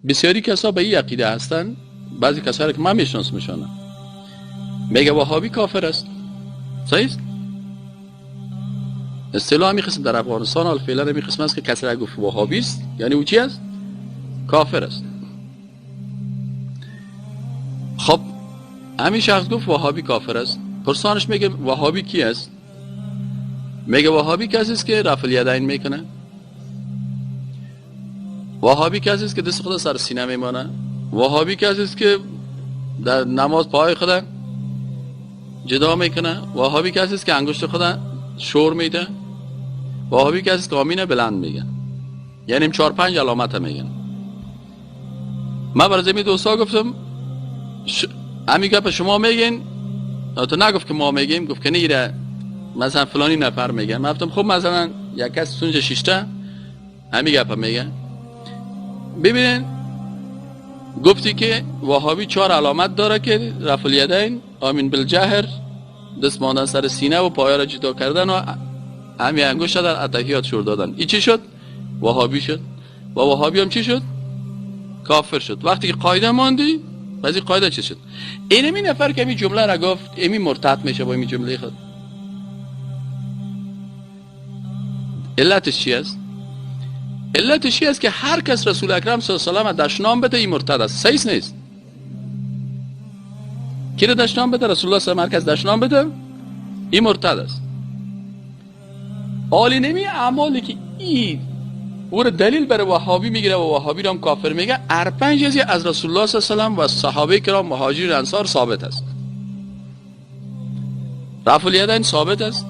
بسیاری کسا به این عقیده هستن، بعضی کسایی که من میشناسمشانم میگه وهابی کافر است. صحیح است؟ اصطلاح همی قسم در افغانستان حال فعلا همی قسم است که کسی را گفت وهابی است یعنی او چی است؟ کافر است. خب همین شخص گفت وهابی کافر است. پرسانش میگه وهابی کی است؟ میگه وهابی کسی است که رفع الیدین میکنه، وهابی کسی است که دست خود سر سینه میمانه، وهابی کسی است که در نماز پای خود جدا میکنه، وهابی کسی است که انگشت خود شور میده، وهابی کسی است که آمین بلند میگه. یعنی 4-5 علامت میگن. من برای زمین دوستا گفتم همین گپ شما میگین، تو نگفت که ما میگیم، گفت که نیره مثلا فلانی نفر میگه. من گفتم خب مثلا یک کس سونج شیشته همین گپ میگه. ببینین گفتی که وهابی 4 علامت داره که رفع الیدین، آمین بالجهر، دست ماندن سر سینه و پایا را جدا کردن و همین انگشت در التحیات شور دادن. این چی شد؟ وهابی شد. و وهابی هم چی شد؟ کافر شد. وقتی که قاعده ماندی بعضی قاعده چی شد؟ اینمی نفر که این جمله را گفت اینمی مرتد میشه با این جمله خود. علتش چی است؟ علتش چی است که هر کس رسول اکرم صلی الله علیه و سلم دشنام بده این مرتد است. صحیح نیست؟ کی را دشنام بده؟ رسول الله صلی الله علیه و سلم هر کس دشنام بده این مرتد است. حالی نمی اعمالی که این او را دلیل بر وهابی میگیره و وهابی را هم کافر میگه، هر 5 از رسول الله صلی الله علیه و سلم و صحابه کرام مهاجر انصار ثابت است. رفع الیدین ثابت است.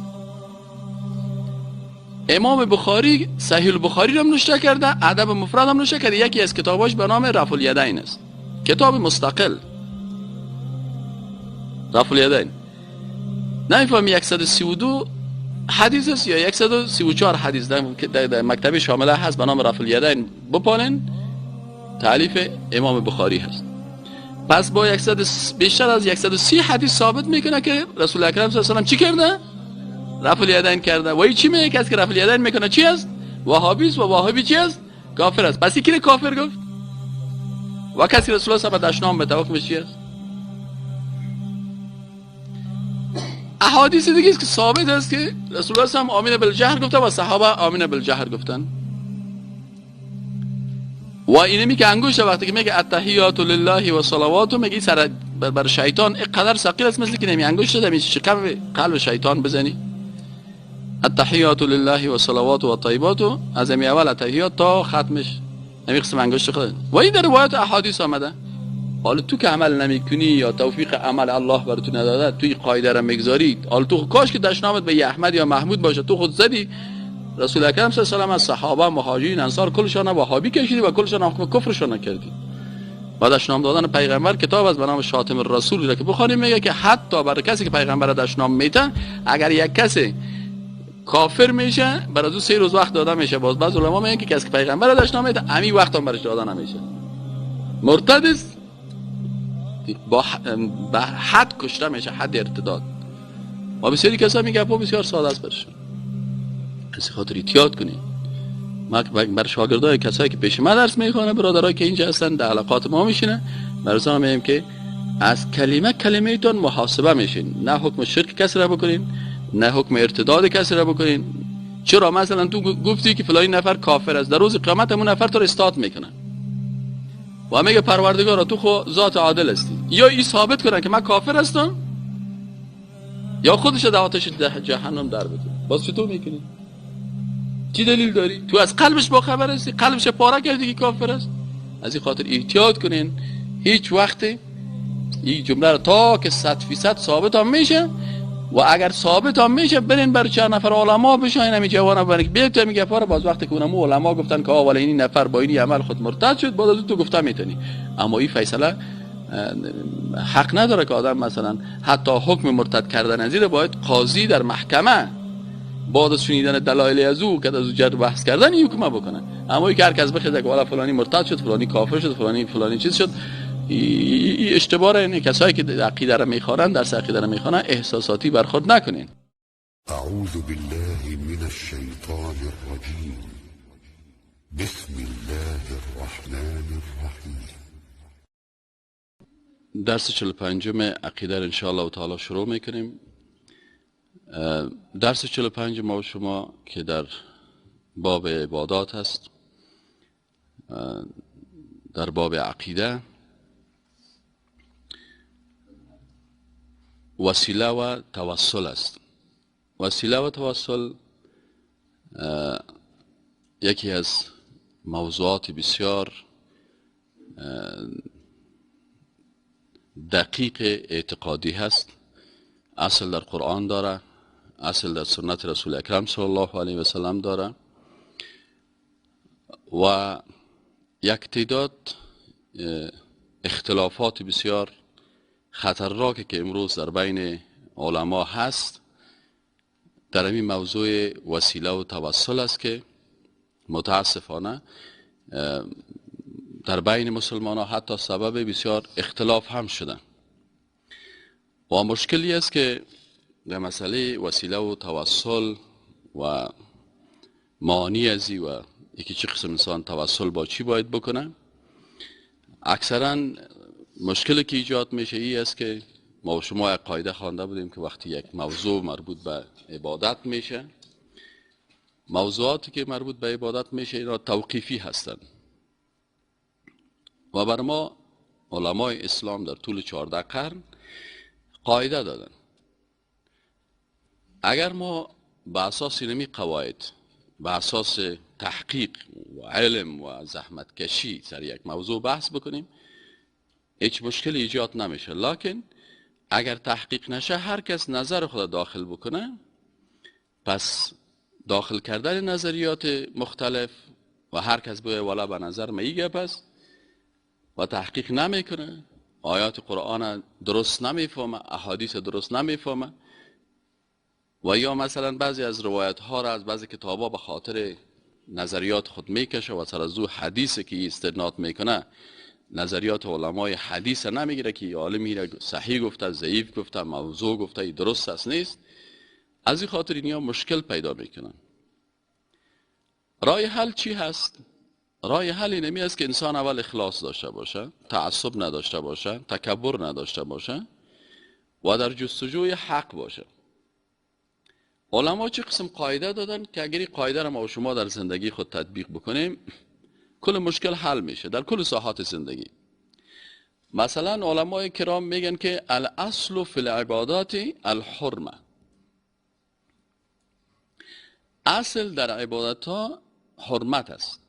امام بخاری صحیح البخاری را هم نوشته کرده، ادب مفرد هم نوشته کرده، یکی از کتاباش به نام رفع الیدین است، کتاب مستقل رفع الیدین. نمیفهمی 132 حدیث است یا 134 حدیث در مکتب شامله هست به نام رفع الیدین، بپالین، تالیف امام بخاری هست. پس با 100 بیشتر از 130 حدیث ثابت میکنه که رسول اکرم صلی الله علیه و سلم چی کرده؟ رفع الیدین کرده. و این چی میگه؟ کسی که رفع الیدین میکنه چی است؟ وهابی است. و وهابی چی است؟ کافر است. پس کی کافر گفت؟ و کسی رسول الله صلی الله علیه و دشنام بده حکمش چی است؟ احادیث دیگه است که ثابت است که رسول الله صلی الله علیه و آمین بالجهر گفته و صحابه آمین بالجهر گفتن. و اینمی که انگشت وقتی که میگه التحیات لله و صلوات، میگه سر بر شیطان اینقدر ثقیل است مثل که نمی انگشت دمی شکم قلب شیطان بزنی. التحیات لله و صلوات و طیبات، از امی اول التحیات تا ختمش نمی قسم انگشت خود. و این در روایت احادیث آمده. حالا تو که عمل نمیکنی یا توفیق عمل الله بر تو نداده، توی قاعده را میگذاری. حالا تو کاش که دشنامت به احمد یا محمود باشه، تو خود زدی رسول اکرم صلی الله علیه و سلم از صحابه مهاجرین انصار کلشان وهابی کشیدی و کلشان حکم کفرشان کردی. بعد دشنام دادن پیغمبر کتاب از به نام شاتم الرسول را که بخوانیم میگه که حتی برای کسی که پیغمبر دشنام میته اگر یک کسی کافر میشه برای او 3 روز وقت داده میشه. باز بعض علما میگن که کسی که پیغمبر دشنام میته امی وقت هم براش داده نمیشه، مرتد است، با حد کشته میشه، حد ارتداد. و بسیاری کسا میگه بسیار ساده است برشون. از خاطر احتیاط کنید. ما بر شاگردای کسایی که پیش ما درس میخوانه، برادرای که اینجا هستن در حلقات ما میشینه، برای میگیم که از کلمه کلمه تون محاسبه میشین، نه حکم شرک کسی را بکنین، نه حکم ارتداد کسی را بکنین. چرا مثلا تو گفتی که فلان نفر کافر است، در روز قیامت همون نفر تو رو استاد میکنه و میگه پروردگارا تو خو ذات عادل هستی، یا ای ثابت کنن که من کافر هستم یا خودش در آتش جهنم در بده. باز چطور میکنی؟ چی دلیل داری؟ تو از قلبش با خبر هستی، قلبش پاره کردی که کافر است. از این خاطر احتیاط کنین. هیچ وقت این جمله رو تا که 100% ثابت هم میشه، و اگر ثابت هم میشه برین بر چند نفر علما بشین، همین جوانا برین بیت میگه پاره. باز وقتی که اونم علما گفتن که آ ولی این نفر با این عمل خود مرتد شد، بعد از تو گفته میتونی. اما این فیصله حق نداره که آدم مثلا حتی حکم مرتد کردن از این باید قاضی در محکمه بعد از شنیدن دلایل از او که از او جر بحث کردن این حکم بکنه. اما اینکه هر کس بخواد که والا فلانی مرتد شد، فلانی کافر شد، فلانی فلانی چیز شد، این اشتباه. اینه کسایی که عقیده را میخوانن، درس عقیده را میخوانن، احساساتی برخورد نکنین. اعوذ بالله من الشیطان الرجیم، بسم الله الرحمن الرحیم. درس 45 عقیده ان شاء الله تعالی شروع میکنیم. درس 45 ما و شما که در باب عبادات هست، در باب عقیده، وسیله و توسل است. وسیله و توسل یکی از موضوعات بسیار دقیق اعتقادی هست. اصل در قرآن داره، اصل در سنت رسول اکرم صلی الله علیه و سلم داره و یک تعداد اختلافات بسیار خطرناک که امروز در بین علما هست در این موضوع وسیله و توسل است که متاسفانه در بین مسلمان ها حتی سبب بسیار اختلاف هم شدن. و مشکلی است که در مسئله وسیله و توسل و معانی ازی و یکی چه قسم انسان توسل با چی باید بکنه، اکثرا مشکلی که ایجاد میشه ای است که ما و شما یک قاعده خوانده بودیم که وقتی یک موضوع مربوط به عبادت میشه، موضوعاتی که مربوط به عبادت میشه اینا توقیفی هستند و بر ما علمای اسلام در طول 14 قرن قاعده دادن. اگر ما به اساس اینمی قواعد، به اساس تحقیق و علم و زحمت کشی سر یک موضوع بحث بکنیم، هیچ مشکلی ایجاد نمیشه. لکن اگر تحقیق نشه، هر کس نظر خود داخل بکنه، پس داخل کردن نظریات مختلف و هر کس بگه والا به نظر ما ای گپ است و تحقیق نمیکنه، آیات قرآن درست نمیفهمه، احادیث درست نمیفهمه و یا مثلا بعضی از روایت ها را از بعضی کتاب ها به خاطر نظریات خود میکشه و سر از او حدیث که استناد میکنه نظریات علمای حدیث نمیگیره که عالمی را صحیح گفته، ضعیف گفته، موضوع گفته، درست است نیست. از این خاطر اینها مشکل پیدا میکنن. راه حل چی هست؟ راه حل اینمی است که انسان اول اخلاص داشته باشه، تعصب نداشته باشه، تکبر نداشته باشه و در جستجوی حق باشه. علما چه قسم قاعده دادن که اگر این قاعده را ما و شما در زندگی خود تطبیق بکنیم، کل مشکل حل میشه در کل ساحات زندگی. مثلا علمای کرام میگن که الاصل فی العبادات الحرمه، اصل در عبادت ها حرمت است.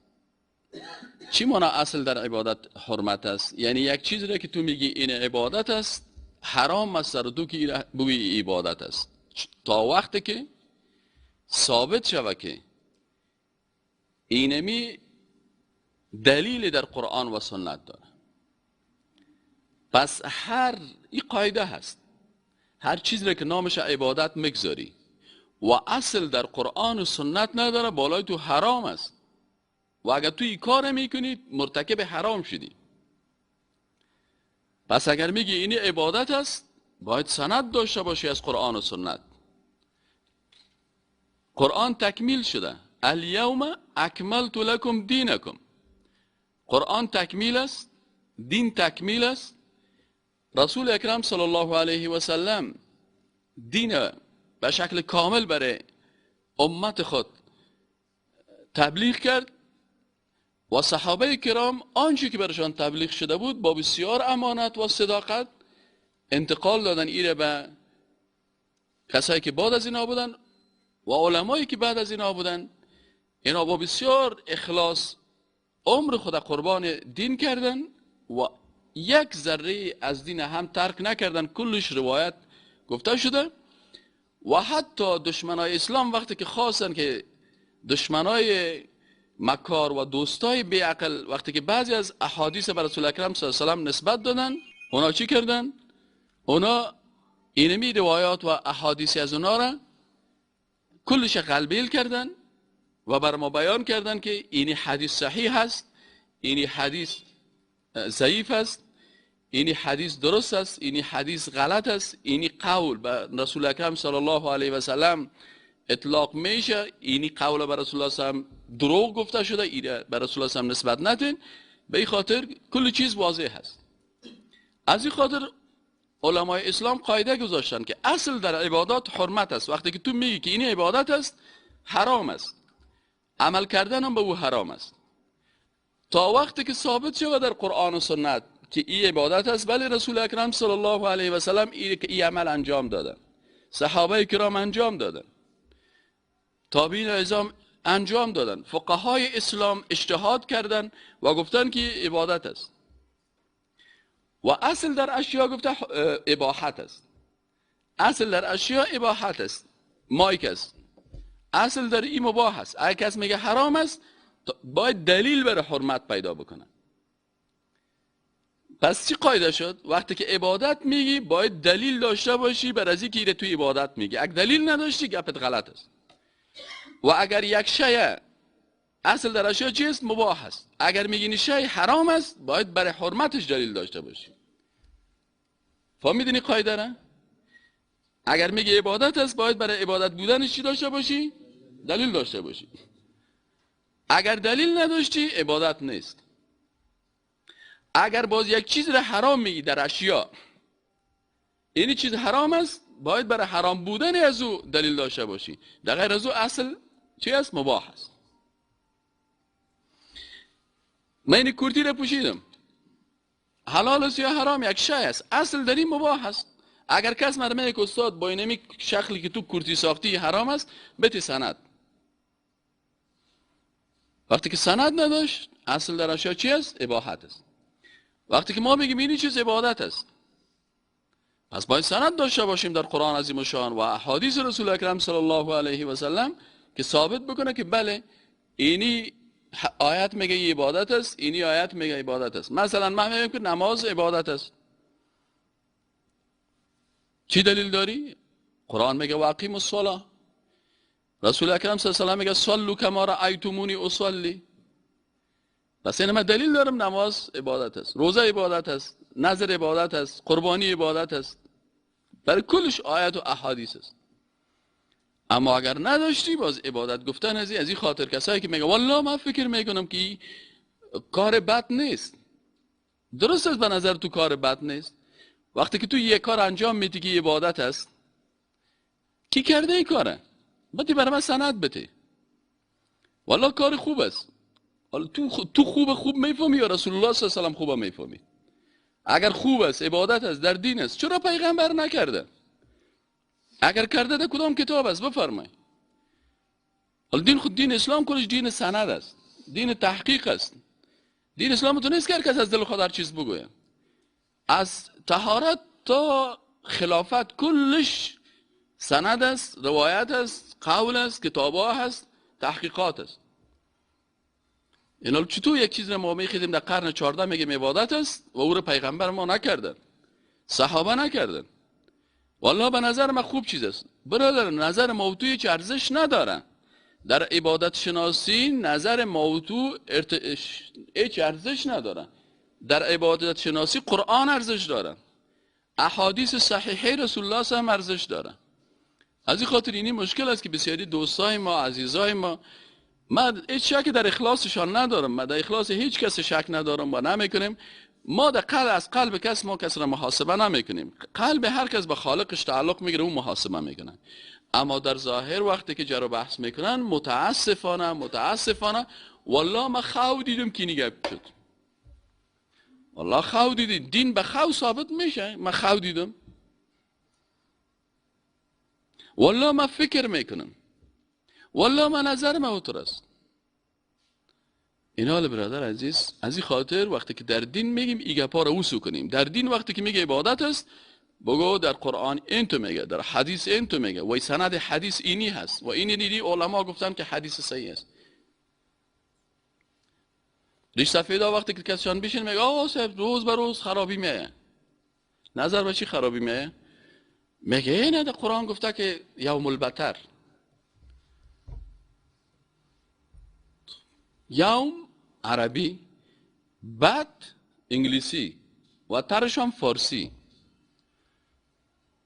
چی معنی اصل در عبادت حرمت است؟ یعنی یک چیز را که تو میگی این عبادت است، حرام است در تو که بگویی عبادت است، تا وقتی که ثابت شود که اینمی دلیل در قرآن و سنت داره. پس هر این قاعده هست، هر چیز را که نامش عبادت میگذاری و اصل در قرآن و سنت نداره، بالای تو حرام است و اگر تو این کار میکنی مرتکب حرام شدی. پس اگر میگی این عبادت است، باید سند داشته باشی از قرآن و سنت. قرآن تکمیل شده، الیوم اکملت لکم دینکم. قرآن تکمیل است، دین تکمیل است. رسول اکرم صلی الله علیه و سلم دین به شکل کامل برای امت خود تبلیغ کرد و صحابه کرام آنچه که برشان تبلیغ شده بود با بسیار امانت و صداقت انتقال دادن ایره به کسایی که بعد از اینا بودن و علمایی که بعد از اینا بودن. اینا با بسیار اخلاص عمر خود قربان دین کردن و یک ذره از دین هم ترک نکردن، کلش روایت گفته شده. و حتی دشمنای اسلام وقتی که خواستن که دشمنای مکار و دوستای بیعقل وقتی که بعضی از احادیث بر رسول اکرم صلی الله علیه و سلم نسبت دادن، اونا چی کردن؟ اونا اینمی روایات و احادیث از اونا را کلش غلبیل کردن و بر ما بیان کردن که اینی حدیث صحیح هست، اینی حدیث ضعیف است، اینی حدیث درست است، اینی حدیث غلط است، اینی قول به رسول اکرم صلی الله علیه و سلم اطلاق میشه، اینی قول به رسول الله صلی الله علیه و سلم دروغ گفته شده، اینی به رسول الله صلی الله علیه و سلم نسبت ندین. به این خاطر کل چیز واضح هست. از این خاطر علمای اسلام قاعده گذاشتن که اصل در عبادات حرمت است. وقتی که تو میگی که این عبادت است، حرام است، عمل کردن هم به او حرام است تا وقتی که ثابت شود در قرآن و سنت که این عبادت است. بله رسول اکرم صلی الله علیه و سلم این عمل انجام دادن، صحابه کرام انجام دادن، تابعین عظام انجام دادن، فقهای اسلام اجتهاد کردن و گفتن که عبادت است. و اصل در اشیا گفته اباحت است. اصل در اشیا اباحت است، مایک است. اصل در این مباح است. اگر کس میگه حرام است، باید دلیل برای حرمت پیدا بکنه. پس چی قاعده شد؟ وقتی که عبادت میگی باید دلیل داشته باشی بر از اینکه توی عبادت میگی. اگر دلیل نداشتی گپت غلط است. و اگر یک شی اصل در اشیا چیست؟ مباح است. اگر میگی شی حرام است، باید برای حرمتش دلیل داشته باشی. فهمیدین قاعده را؟ اگر میگی عبادت است، باید برای عبادت بودنش چی داشته باشی؟ دلیل داشته باشی. اگر دلیل نداشتی عبادت نیست. اگر باز یک چیز را حرام میگی در اشیا، این چیز حرام است، باید برای حرام بودن از او دلیل داشته باشی. در غیر از او اصل چی است؟ مباح است. من این کرتی را پوشیدم، حلال است یا حرام؟ یک شی است، اصل در این مباح است. اگر کس مرمه یک استاد با اینمی شکلی که تو کرتی ساختی حرام است، بتی سند. وقتی که سند نداشت، اصل در اشیا چی است؟ اباحت است. وقتی که ما میگیم این چیز عبادت است، پس باید سند داشته باشیم در قرآن عظیم الشان و احادیث رسول اکرم صلی الله علیه و سلم که ثابت بکنه که بله اینی آیت میگه این عبادت است، اینی آیت میگه عبادت است. مثلا من میگم که نماز عبادت است. چی دلیل داری؟ قرآن میگه واقیم الصلاه. رسول اکرم صلی الله علیه و سلم میگه صلوا کما رأیتمونی اصلی. پس این من دلیل دارم نماز عبادت است، روزه عبادت است، نذر عبادت است، قربانی عبادت است. برای کلش آیت و احادیث است. اما اگر نداشتی باز عبادت گفتن از این خاطر کسایی که میگه والله من فکر میکنم که کار بد نیست، درست است، به نظر تو کار بد نیست. وقتی که تو یک کار انجام میدی که عبادت است، کی کرده این کاره؟ باید برای من سند بده. والله کار خوب است. حالا تو خوب میفهمی یا رسول الله صلی الله علیه و سلم خوب میفهمی؟ اگر خوب است، عبادت است، در دین است، چرا پیغمبر نکرده؟ اگر کرده در کدام کتاب است؟ بفرمای. حالا دین خود دین اسلام کلش دین سند است، دین تحقیق است. دین اسلام تو نیست که هر کس از دل خود هر چیز بگوید. از طهارت تا خلافت کلش سند است، روایت است، قول است، کتاب‌ها هست، تحقیقات است. اینا چطور یک چیز را ما میخیدیم در قرن 14 میگیم عبادت است و او را پیغمبر ما نکردن، صحابه نکردن؟ والله به نظر من خوب چیز است. برادر، نظر موضوع هیچ ارزش نداره. در عبادت شناسی نظر موضوع هیچ ارزش نداره. در عبادت شناسی قرآن ارزش داره، احادیث صحیحه رسول الله صلی الله علیه و ارزش داره. از این خاطر اینی مشکل است که بسیاری دوستای ما، عزیزای ما، من هیچ شک در اخلاصشان ندارم، من در اخلاص هیچ کس شک ندارم و نمیکنیم. ما در قلب از قلب کس ما کس را محاسبه نمیکنیم. قلب هر کس به خالقش تعلق میگیره، اون محاسبه میکنه. اما در ظاهر وقتی که جر و بحث میکنن، متاسفانه متاسفانه والله ما خو دیدم که گپ شد. والله خو دیدیم، دین به خو ثابت میشه. من خو دیدم، والله من فکر میکنم، والله من نظر من اوتر است. این حال برادر عزیز، از این خاطر وقتی که در دین میگیم ای گپا رو وسو کنیم. در دین وقتی که میگه عبادت است، بگو در قرآن این تو میگه، در حدیث این تو میگه، و سند حدیث اینی هست و اینی دیدی علما گفتن که حدیث صحیح است. ریش سفیدا وقتی که کسشان بیشین میگه آقا صاحب روز به روز خرابی میایه. نظر به چی خرابی میایه؟ میگه اینه در قرآن گفته که یوم البتر. یوم عربی، بد انگلیسی و ترش هم فارسی.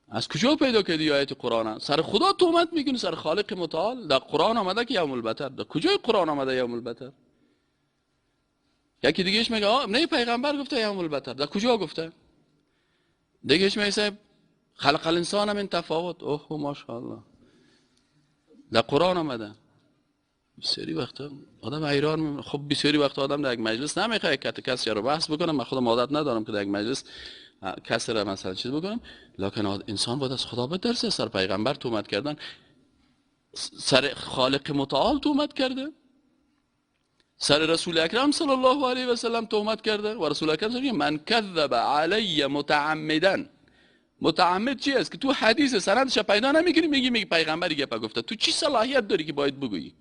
از کجا پیدا کردی آیت قرآن؟ سر خدا تهمت میکنی، سر خالق متعال. در قرآن آمده که یوم البتر. در کجای قرآن آمده یوم البتر؟ یکی دیگهش میگه نه پیغمبر گفته یوم البتر. در کجا گفته؟ دیگهش میگه خلق الانسان من تفاوت. اوه ماشاءالله در قرآن آمده. بسیاری وقتا آدم حیران میمونه. خب بسیاری وقتا آدم در یک مجلس نمیخواد که کسی رو بحث بکنه. من خودم عادت ندارم که در یک مجلس کسی را مثلا چیز بکنم، لکن انسان باید از خدا بترسه. سر پیغمبر تهمت کردن، سر خالق متعال تهمت کرده، سر رسول اکرم صلی الله علیه و سلم تهمت کرده و رسول اکرم صلی من کذب علی متعمدا. متعمد چی است؟ که تو حدیث سندش پیدا نمیکنی، میگی پیغمبر گپ گفته. تو چی صلاحیت داری که باید بگویی؟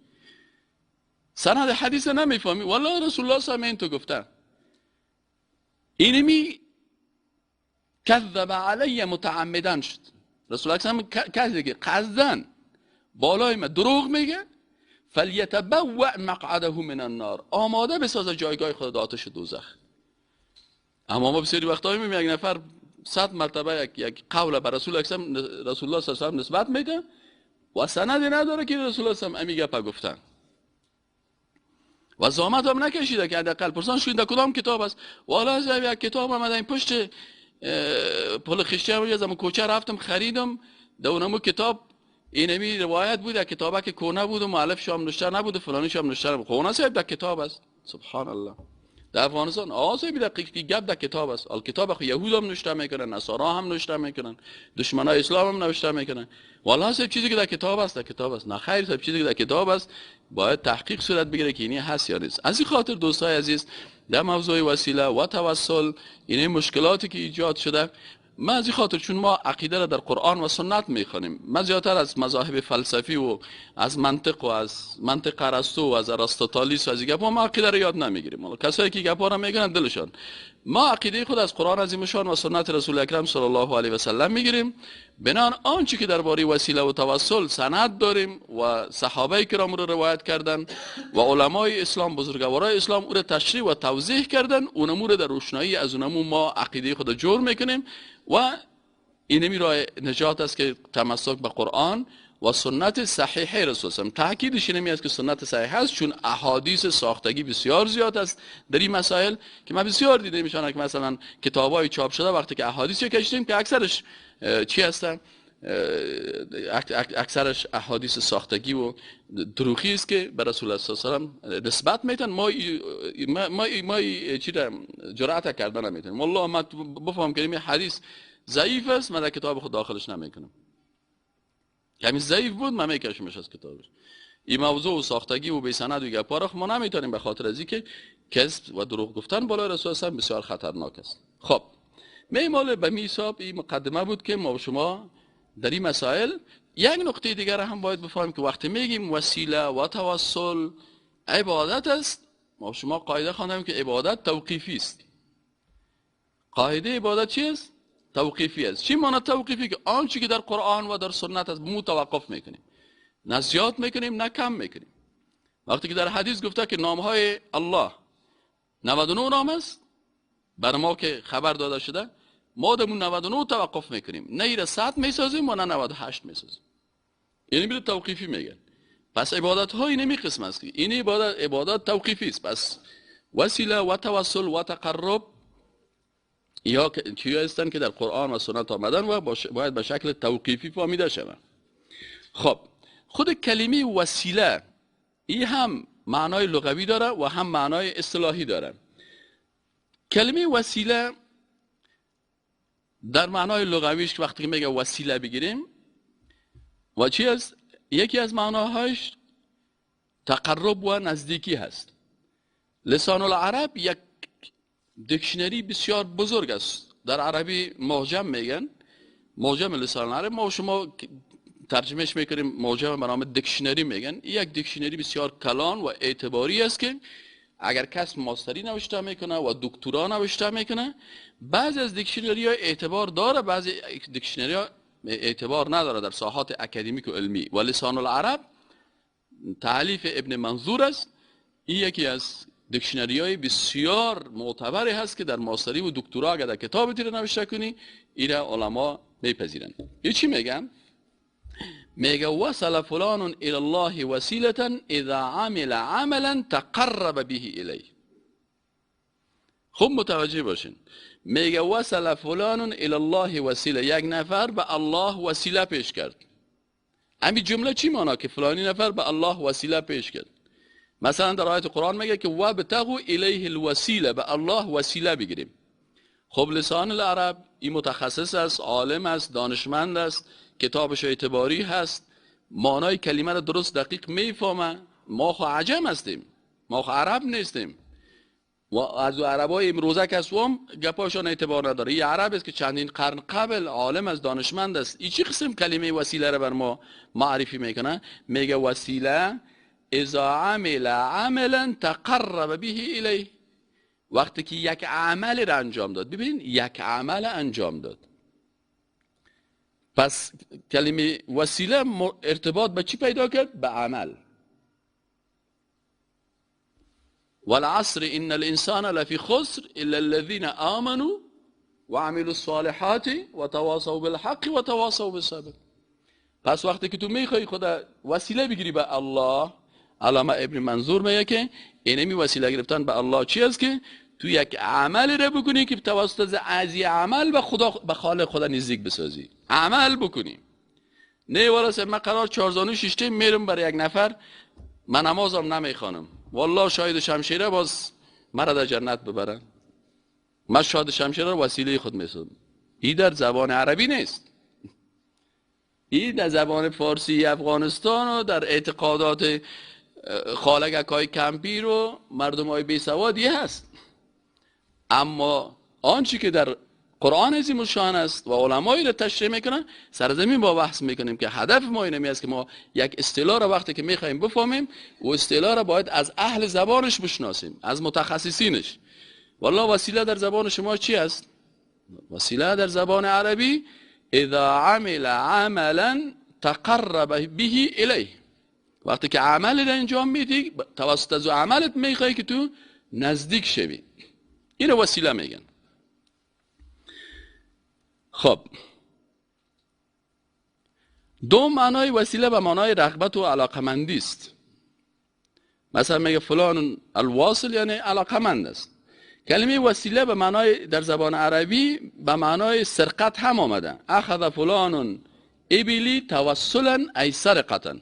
سند حدیث نمیفهمی. والله رسول الله صلی الله علیه و تو گفته. اینمی کذب علی متعمدن شد. رسول الله کسی که قصدن بالای ما دروغ میگه، فلیتبوأ مقعده من النار، آماده بسازه جایگاه خود آتش دوزخ. اما ما بسیاری وقتایی میبینیم یک نفر 100 مرتبه یک قول بر رسول اکرم رسول الله صلی الله علیه و نسبت میده و سندی نداره که رسول الله صلی الله علیه و گپ گفتن و زحمت هم نکشیده که حداقل پرسان شد در کدام کتاب است. والا از یک کتاب آمده این پشت پل خشتی هم از کوچه رفتم خریدم، در اونمو کتاب اینمی روایت بود، یک کتابه که کونه بود و مؤلف شام نوشته نبود و فلانی شام نوشته نبود. خب صاحب در کتاب است. سبحان الله. در افغانستان آ صاحب در گپ در کتاب است. الکتاب خو یهود هم نوشته میکنن، نصارا هم نوشته میکنن، دشمنای اسلام هم نوشته میکنن. والله صاحب چیزی که در کتاب است در کتاب است. نه خیر صاحب، چیزی که در کتاب است باید تحقیق صورت بگیره که اینی هست یا نیست. از این خاطر دوستای عزیز، در موضوع وسیله و توسل اینه مشکلاتی که ایجاد شده، من از این خاطر چون ما عقیده را در قرآن و سنت میخوانیم، من زیادتر از مذاهب فلسفی و از منطق و از منطق ارسطو و از ارسطاطالیس و از این گپا ما عقیده را یاد نمیگیریم. کسایی که گپا را میگیرن دلشان. ما عقیده خود از قرآن عظیم شان و سنت رسول اکرم صلی الله علیه و سلم میگیریم. بنان آنچه که درباره وسیله و توسل سند داریم و صحابه کرام رو روایت کردن و علمای اسلام بزرگوارای اسلام او را تشریح و توضیح کردن، اونمو رو در روشنایی از اونمو ما عقیده خود جور میکنیم و اینمی راه نجات است که تمسک به قرآن و سنت صحیحه رسول الله. تاکیدش اینمی است که سنت صحیح است، چون احادیث ساختگی بسیار زیاد است در این مسائل که من بسیار دیده میشن که مثلا کتابای چاپ شده وقتی که احادیث کشیدیم که اکثرش چی هستن؟ اکثرش احادیث ساختگی و دروغی است که به رسول الله صلی الله علیه و سلم نسبت میتن. ما چی جرأت کردن نمیتونیم. والله ما بفهم که این حدیث ضعیف است، من در کتاب خود داخلش نمیکنم. کمی ضعیف بود من میکشمش از کتابش. این موضوع و ساختگی و بی سند و گپا را ما نمیتونیم، به خاطر از اینکه کذب و دروغ گفتن بالای رسول الله بسیار خطرناک است. خب میمال به میساب این مقدمه بود که ما و شما در این مسائل. یک نقطه دیگر هم باید بفهمیم که وقتی میگیم وسیله و توسل عبادت است، ما شما قاعده خواندیم که عبادت توقیفی است. قاعده عبادت چی است؟ توقیفی است. چی معنی توقیفی؟ که آنچه که در قرآن و در سنت است مو توقف میکنیم، نه زیاد میکنیم نه کم میکنیم. وقتی که در حدیث گفته که نامهای الله 99 نام است، بر ما که خبر داده شده، ما در 99 توقف میکنیم، نه ایره 100 میسازیم و نه 98 میسازیم. یعنی میره توقیفی میگن. پس عبادت ها اینمی قسم است که این عبادت توقیفی است. پس وسیله و توسل و تقرب یا چیزایی هستند که در قرآن و سنت آمدن و باید به شکل توقیفی فهمیده شوند. خب خود کلمه وسیله این هم معنای لغوی داره و هم معنای اصطلاحی داره. کلمه وسیله در معنای لغویش که وقتی میگه وسیله بگیریم و چی است؟ یکی از معناهاش تقرب و نزدیکی هست. لسان العرب یک دیکشنری بسیار بزرگ است. در عربی معجم میگن، معجم لسان العرب، ما شما ترجمهش میکنیم معجم به نام دیکشنری میگن. یک دیکشنری بسیار کلان و اعتباری است که اگر کس ماستری نوشته میکنه و دکترا نوشته میکنه، بعضی از دیکشنری ها اعتبار داره، بعضی دیکشنری ها اعتبار نداره در ساحات اکادمیک و علمی. و لسان العرب تالیف ابن منظور است. این یکی از دیکشنری های بسیار معتبری هست که در ماستری و دکترا اگر در کتاب تیر نوشته کنی ایره علما میپذیرن. یه چی میگم؟ میگه وصل فلان الى الله وسیلة اذا عمل عملا تقرب به الیه. خوب متوجه باشین. میگه وصل فلان الی الله وسیله، یک نفر به الله وسیله پیش کرد. همین جمله چی معنا که فلانی نفر به الله وسیله پیش کرد؟ مثلا در آیت قرآن میگه که وابتغوا الیه الوسیله، به الله وسیله بگیریم. خب لسان العرب این متخصص است، عالم است، دانشمند است، کتابش اعتباری هست، معنای کلمه را درست دقیق میفهمه. ما خو عجم هستیم، ما خو عرب نیستیم و از عربای امروزه کسوم گپاشان اعتبار نداره. این عرب است که چندین قرن قبل عالم از دانشمند است. این چی قسم کلمه وسیله را بر ما معرفی میکنه؟ میگه وسیله اذا عمل عملا تقرب به الیه، وقتی که یک عمل را انجام داد. ببینین یک عمل انجام داد. پس کلمه وسیله ارتباط به چی پیدا کرد؟ به عمل. والعصر ان الانسان لفی خسر الا الذين آمنوا وعملوا الصالحات وتواصوا بالحق وتواصوا بالصبر. پس وقتی که تو میخوای خدا وسیله بگیری به الله، علامه ابن منظور میگه که اینمی وسیله گرفتن به الله چی است؟ که تو یک عمل را بکنی که توسط از عمل به خدا، به خالق خدا نزدیک بسازی. عمل بکنی. نه والا من قرار چهارزانو ششته میرم برای یک نفر، من نمازم نمیخوانم، والله شاید شمشیره باز مرا در جنت ببره، من شاید شمشیره رو وسیله خود میسازم. این در زبان عربی نیست، این در زبان فارسی افغانستان و در اعتقادات خالگک های کمپیر و مردم های بی سوادی هست. اما آنچه که در قرآن عظیم الشان است و علمایی را تشریح میکنن، سرزمین با بحث میکنیم که هدف ما اینمی است که ما یک اصطلاح را وقتی که میخوایم بفهمیم و اصطلاح را باید از اهل زبانش بشناسیم، از متخصصینش. والله وسیله در زبان شما چی است؟ وسیله در زبان عربی اذا عمل عملا تقرب به الیه، وقتی که عمل را انجام میدی توسط از عملت میخوای که تو نزدیک شوی، اینو وسیله میگن. خب دو معنای وسیله به معنای رغبت و علاقمندی است. مثلا میگه فلان الواصل یعنی علاقمند است. کلمه وسیله به معنای در زبان عربی به معنای سرقت هم آمده. اخذ فلان ابلی توسلا ای سرقتا.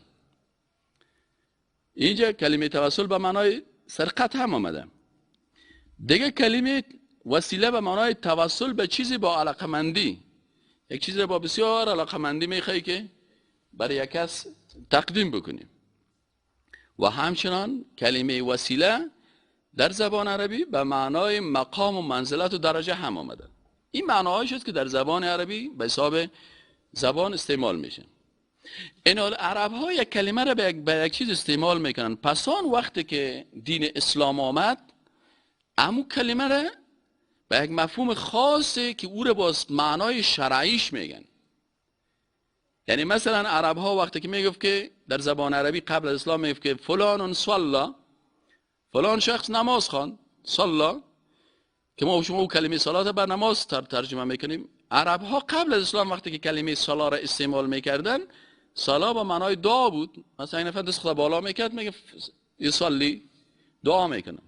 اینجا کلمه توسل به معنای سرقت هم آمده. دیگه کلمه وسیله به معنای توسل به چیزی با علاقمندی، یک چیزی با بسیار علاقمندی میخوای که برای یک کس تقدیم بکنیم. و همچنان کلمه وسیله در زبان عربی به معنای مقام و منزلت و درجه هم آمده. این معناهایی شد که در زبان عربی به حساب زبان استعمال میشه. این عرب ها یک کلمه را به یک چیز استعمال میکنن. پس آن وقتی که دین اسلام آمد، امو کلمه را به یک مفهوم خاصی که او را باز معنای شرعیش میگن. یعنی مثلا عرب ها وقتی که میگفت که در زبان عربی قبل از اسلام میگفت که فلان صلا، فلان شخص نماز خواند، صلا، که ما شما او کلمه صلات بر نماز ترجمه میکنیم. عرب ها قبل از اسلام وقتی که کلمه صلا را استعمال میکردن، صلا با معنای دعا بود. مثلا این نفر دست خدا بالا میکرد میگه یصلی، دعا میکنه.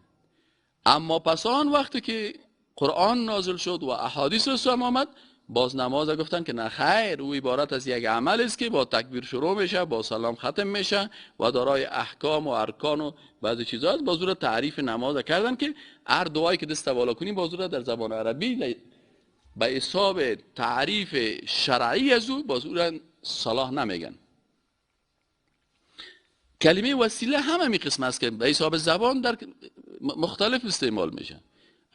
اما پس آن وقتی که قرآن نازل شد و احادیث رسول آمد، باز نماز گفتن که نه خیر، او عبارت از یک عمل است که با تکبیر شروع میشه، با سلام ختم میشه و دارای احکام و ارکان و بعضی چیزا است. باز او را تعریف نماز کردن که هر دعایی که دست بالا کنیم باز او را در زبان عربی به حساب تعریف شرعی از او باز او را صلاح نمیگن. کلمه وسیله هم همین قسم است که به حساب زبان در مختلف استعمال میشه.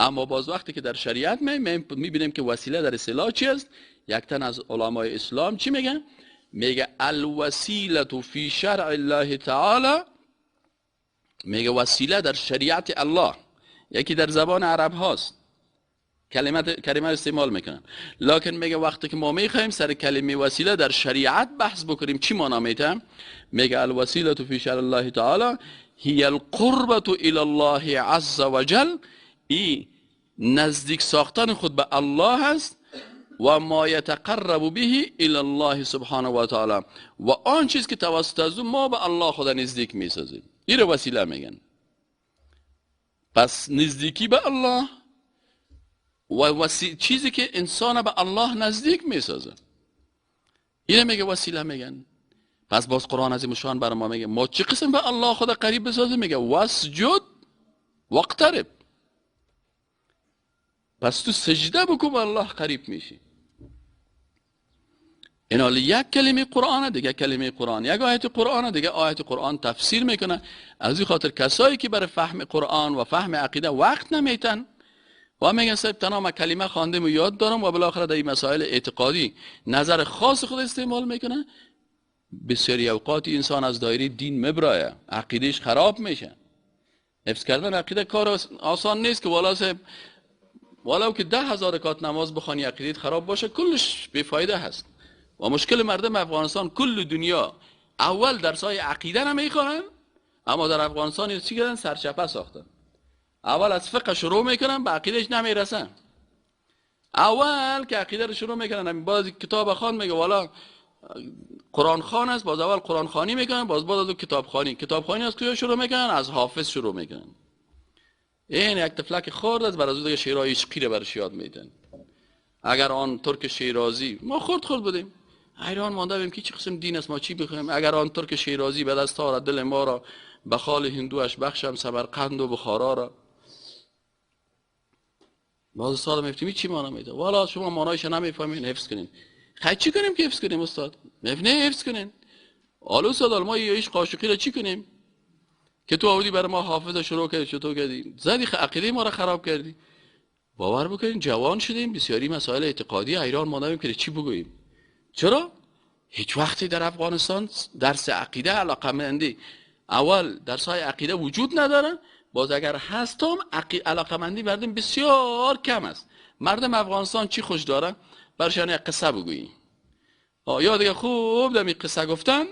اما باز وقتی که در شریعت میبینیم که وسیله در اصطلاح چی است، یک تن از علمای اسلام چی میگن؟ میگه الوسیله فی شرع الله تعالی، میگه وسیله در شریعت الله، یکی در زبان عرب هاست کلمه استعمال میکنن، لکن میگه وقتی که ما میخوایم سر کلمه وسیله در شریعت بحث بکنیم چی معنا میته؟ میگه الوسیله فی شرع الله تعالی هی القربة الی الله عز وجل، ای نزدیک ساختن خود به الله است و ما یتقرب به الی الله سبحانه و تعالی، و آن چیز که توسط از او ما به الله خدا نزدیک میسازیم، این رو وسیله میگن. پس نزدیکی به الله و چیزی که انسان به الله نزدیک میسازه، اینه میگه وسیله میگن. پس باز قرآن عظیم شان برای ما میگه ما چه قسم به الله خدا قریب بسازیم؟ میگه واسجد واقترب. پس تو سجده بکن به الله قریب میشی. این حال یک کلمه قرآن، دیگه کلمه قرآن، یک آیت قرآن، دیگه آیت قرآن تفسیر میکنه. از این خاطر کسایی که برای فهم قرآن و فهم عقیده وقت نمیتن و میگن صاحب تنها ما کلمه خواندیم و یاد دارم و بالاخره در این مسائل اعتقادی نظر خاص خود استعمال میکنه، بسیاری اوقات انسان از دایره دین مبرایه، عقیدهش خراب میشه. حفظ کردن عقیده کار آسان نیست که والا صاحب ولو که 10,000 رکعت نماز بخوانی عقیدت خراب باشه کلش بیفایده هست. و مشکل مردم افغانستان کل دنیا اول درسای عقیده نمیخوانن، اما در افغانستان چی کردن؟ سرچپه ساختن. اول از فقه شروع میکنن به عقیدهش نمیرسن. اول که عقیده رو شروع میکنن باز کتاب خوان میگه والا قرآن خوان است، باز اول قرآن خوانی میکنن، باز بعد از کتاب خوانی. کتاب خوانی از کجا شروع میکنن؟ از حافظ شروع میکنن. این یک تفلک خورد است، برای از دیگه شعرهای عشقی رو برش یاد میدن. اگر آن ترک شیرازی، ما خورد خورد بودیم حیران مانده بودیم که چه قسم دین است، ما چی بخوایم؟ اگر آن ترک شیرازی به دست آرد دل ما را، به خال هندوش بخشم سمرقند و بخارا را. باز استاد میفتیم چی مانا میده؟ والا شما مانایش نمیفهمین، حفظ کنین. خیلی چی کنیم که حفظ کنیم استاد؟ نه حفظ کنین. حالا استاد ما یه عشق عاشقی را چی کنیم؟ که تو آوردی برای ما حافظ شروع کردی، چطور کردی؟ زدی عقیده ما را خراب کردی. باور بکنین جوان شدیم بسیاری مسائل اعتقادی حیران ماندیم که چی بگوییم. چرا؟ هیچ وقتی در افغانستان درس عقیده علاقمندی اول درس های عقیده وجود نداره، باز اگر هستم علاقمندی مردم بسیار کم است. مردم افغانستان چی خوش داره؟ برشان یک قصه بگویی. یا دیگه خوب دمی قصه گفتن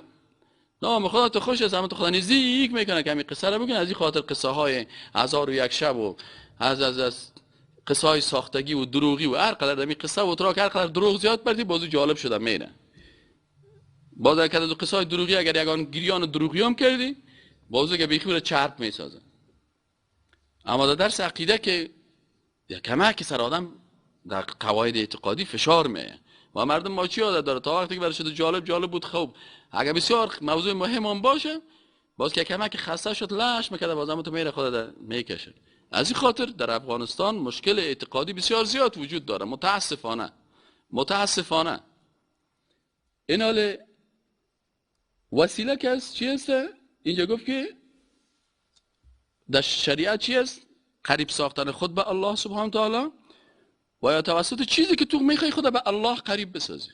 نام خدا تو خوش است، اما تو خدا نزدیک میکنه که همین قصه رو بگن. از این خاطر قصه های 1001 شب و از از از قصه های ساختگی و دروغی و هر قدر دمی قصه و تراک هر قدر دروغ زیاد بردی بازو جالب شده میره. باز اگر از قصه های دروغی اگر یگان گریان دروغی هم کردی بازو که بیخی رو چرب میسازه. اما در درس عقیده که کمک سر آدم در قواعد اعتقادی فشار میه و مردم ما چی عادت داره تا وقتی که برای شده جالب جالب بود خوب، اگر بسیار موضوع مهم هم باشه باز که کمک خسته شد لش میکرده باز هم تو میره خود میکشه. از این خاطر در افغانستان مشکل اعتقادی بسیار زیاد وجود داره، متاسفانه متاسفانه. این حال وسیله که است چی است؟ اینجا گفت که در شریعت چی است؟ قریب ساختن خود به الله سبحانه تعالی و یا توسط چیزی که تو میخوای خود به الله قریب بسازی.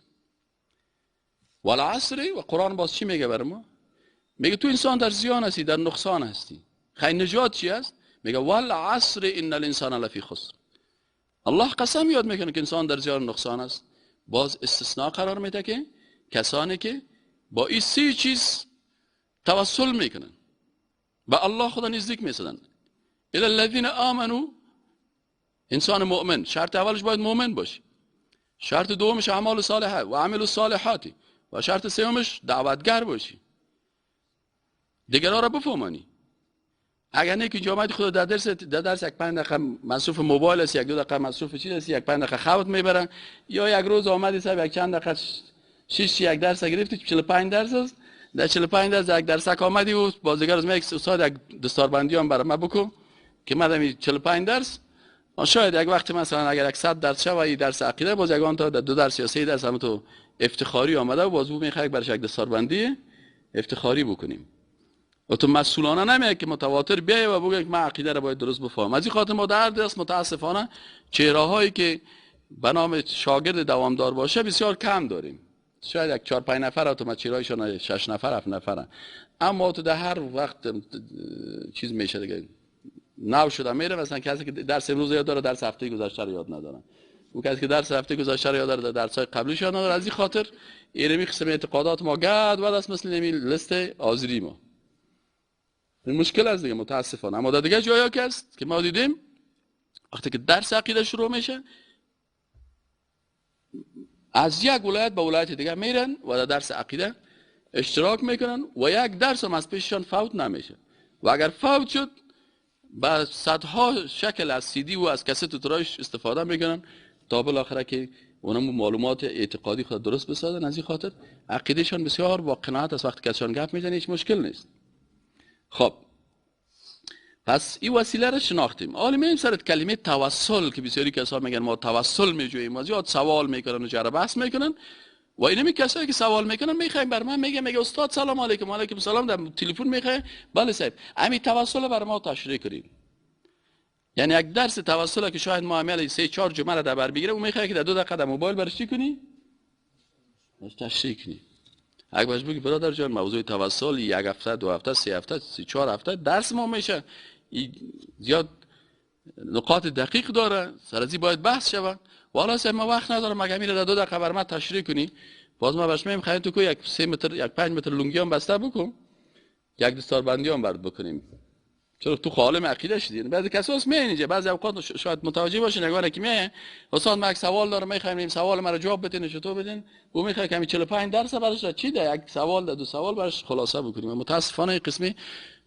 والعصر، و قرآن باز چی میگه بر ما؟ میگه تو انسان در زیان هستی، در نقصان هستی. خیلی نجات چی است؟ میگه والعصر ان الانسان لفی خسر. الله قسم یاد میکنه که انسان در زیان نقصان است. باز استثناء قرار میده که کسانی که با این سه چیز توسل میکنن به الله خدا نزدیک میسازن. الی الذین آمنوا، انسان مؤمن شرط اولش باید مؤمن باشه، شرط دومش اعمال صالحه و عمل الصالحات، و شرط سومش دعوتگر باشی، دیگران را بفهمانی. اگر نه که اینجا آمدی خدا در درس یک 5 دقیقه مصروف موبایل است، یک 2 دقیقه مصروف چیز است، یک 5 دقیقه خوابت میبرن، یا یک روز آمدی صاحب یک چند دقیقه 6 یک درس گرفتی 45 درس است، در 45 درس یک درس آمدی و بازیگر از یک استاد یک دستاربندی هم برای ما بکن که من 45 درس شاید یک وقتی مثلا اگر 100 درس شود این درس عقیده باز یگان تا در 2 درس یا 3 درس هم تو افتخاری آمده و باز او میخواد برش یک دستاربندی افتخاری بکنیم. و تو مسئولانه نمیاد که متواتر بیای و بگه که من عقیده را باید درست بفهمم. از این خاطر ما در درس متاسفانه چهره‌هایی که به نام شاگرد دوامدار باشه بسیار کم داریم. شاید یک 4 5 نفر تو ما چهرهایشان 6 نفر 7 نفرن، اما تو در هر وقت چیز میشه دیگه، نو شده میره. مثلا کسی که درس امروز یاد داره درس هفته گذشته رو یاد نداره، او کسی که درس هفته گذشته رو یاد داره درس های قبلیش یاد نداره. از این خاطر اینمی قسم اعتقادات ما گد و دست مثل نمی لیست آذری ما این مشکل است دیگه متاسفانه. اما در دیگه جایا که است که ما دیدیم وقتی که درس عقیده شروع میشه از یک ولایت به ولایت دیگه میرن و در درس عقیده اشتراک میکنن و یک درس هم از پیششان فوت نمیشه، و اگر فوت شد با صدها شکل از سی دی و از کست و ترایش استفاده میکنن تا بالاخره که اونم معلومات اعتقادی خود درست بسازن. از این خاطر عقیدهشان بسیار با قناعت است، وقتی کسشان گپ میزنه هیچ مشکل نیست. خب پس این وسیله رو شناختیم. حالا میایم سر کلمه توسل که بسیاری کسا میگن ما توسل میجوییم و زیاد سوال میکنن و جر بحث میکنن و اینمی کسایی که سوال میکنن میخوایم بر من میگه استاد سلام علیکم، علیکم سلام، در تلفن میخوای؟ بله صاحب، همین توسل بر ما تشریح کنید. یعنی یک درس توسل که شاید ما عمل 3-4 جمله در بر بگیره، او میخواد که در 2 دقیقه در موبایل برش چی کنی؟ تشریح کنی. اگه باش بگی برادر جان موضوع توسل 1 هفته، 2 هفته، 3 هفته، 3-4 هفته درس ما میشه، زیاد نقاط دقیق داره، سر از باید بحث شود. والا سه ما وقت ندارم، مگه میره در 2 دقیقه بر من تشریح کنی؟ باز ما برش میگم خیلی تو کو یک 3 متر، یک 5 متر لونگی هم بسته بکن، یک دستار بندی هم برد بکنیم. چرا تو عالم عقیده شدی؟ بعضی کسا هست میان اینجا، بعضی اوقات شاید متوجه باشین نگاه که میای استاد من یک سوال دارم میخوایم سوال مرا جواب بدین، چطور بدین؟ او میخواد کمی 45 درس براش چی ده، یک سوال ده، 2 سوال براش خلاصه بکنیم. متاسفانه این قسمی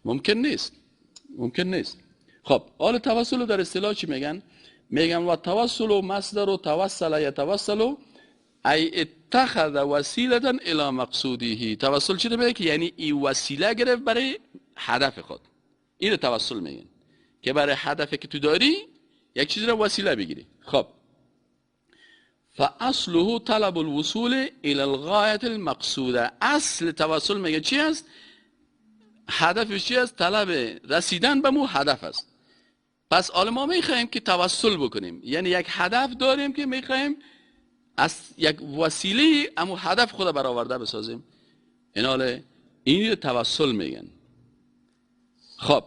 ممکن نیست، ممکن نیست. خب حال توسل در اصطلاح چی میگن؟ میگن و توسل و مصدر و توسل یتوسل ای اتخذ وسیله الی مقصوده. توسل چی میگه؟ که یعنی این وسیله گرفت برای هدف خود. این توسل میگن که برای هدفی که تو داری یک چیز رو وسیله بگیری. خب فاصله طلب الوصول الى الغایه المقصوده. اصل توسل میگه چی است؟ هدفش چی است؟ طلب رسیدن به مو هدف است. پس حالا ما میخواهیم که توسل بکنیم، یعنی یک هدف داریم که میخواهیم از یک وسیله امو هدف خود برآورده بسازیم. این حالا این توسل میگن. خب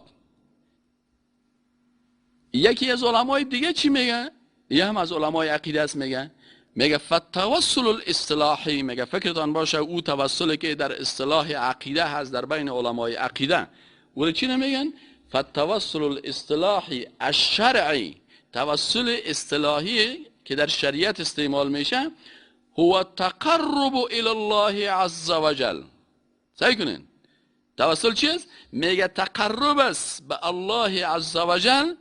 یکی از علمای دیگه چی میگه؟ یه هم از علمای عقیده است، میگه میگه فالتوسل الاصطلاحی، میگه فکرتان باشه او توسلی که در اصطلاح عقیده هست در بین علمای عقیده، ولی چی نمیگن؟ فالتوسل الاصطلاحی الشرعی، توسل اصطلاحی که در شریعت استعمال میشه، هو التقرب الى الله عز وجل. سعی کنین توسل چیست؟ میگه تقرب است به الله عز وجل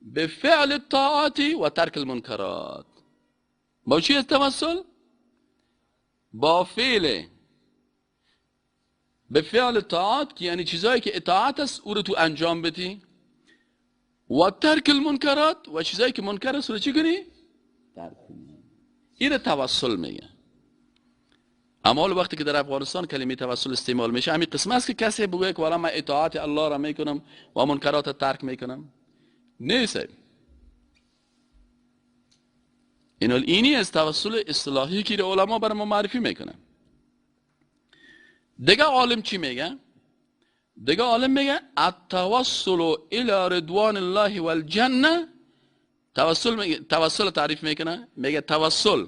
به فعل الطاعات و ترک المنکرات. با چی است توسل؟ با فعل، به فعل طاعات که یعنی چیزایی که اطاعت است او رو تو انجام بدی، و ترک المنکرات و چیزایی که منکر است رو چی کنی؟ ترک کنی. این توسل میگه. اما وقتی که در افغانستان کلمه توسل استعمال میشه همین قسم است که کسی بگه که والا من اطاعت الله را میکنم و منکرات ترک میکنم. نیست. اینی از توسل اصطلاحی که علما بر ما معرفی میکنن. دیگه عالم چی میگه؟ دیگه عالم میگه التوسل الى رضوان الله والجنه. توسل میگه، توسل تعریف میکنه، میگه توسل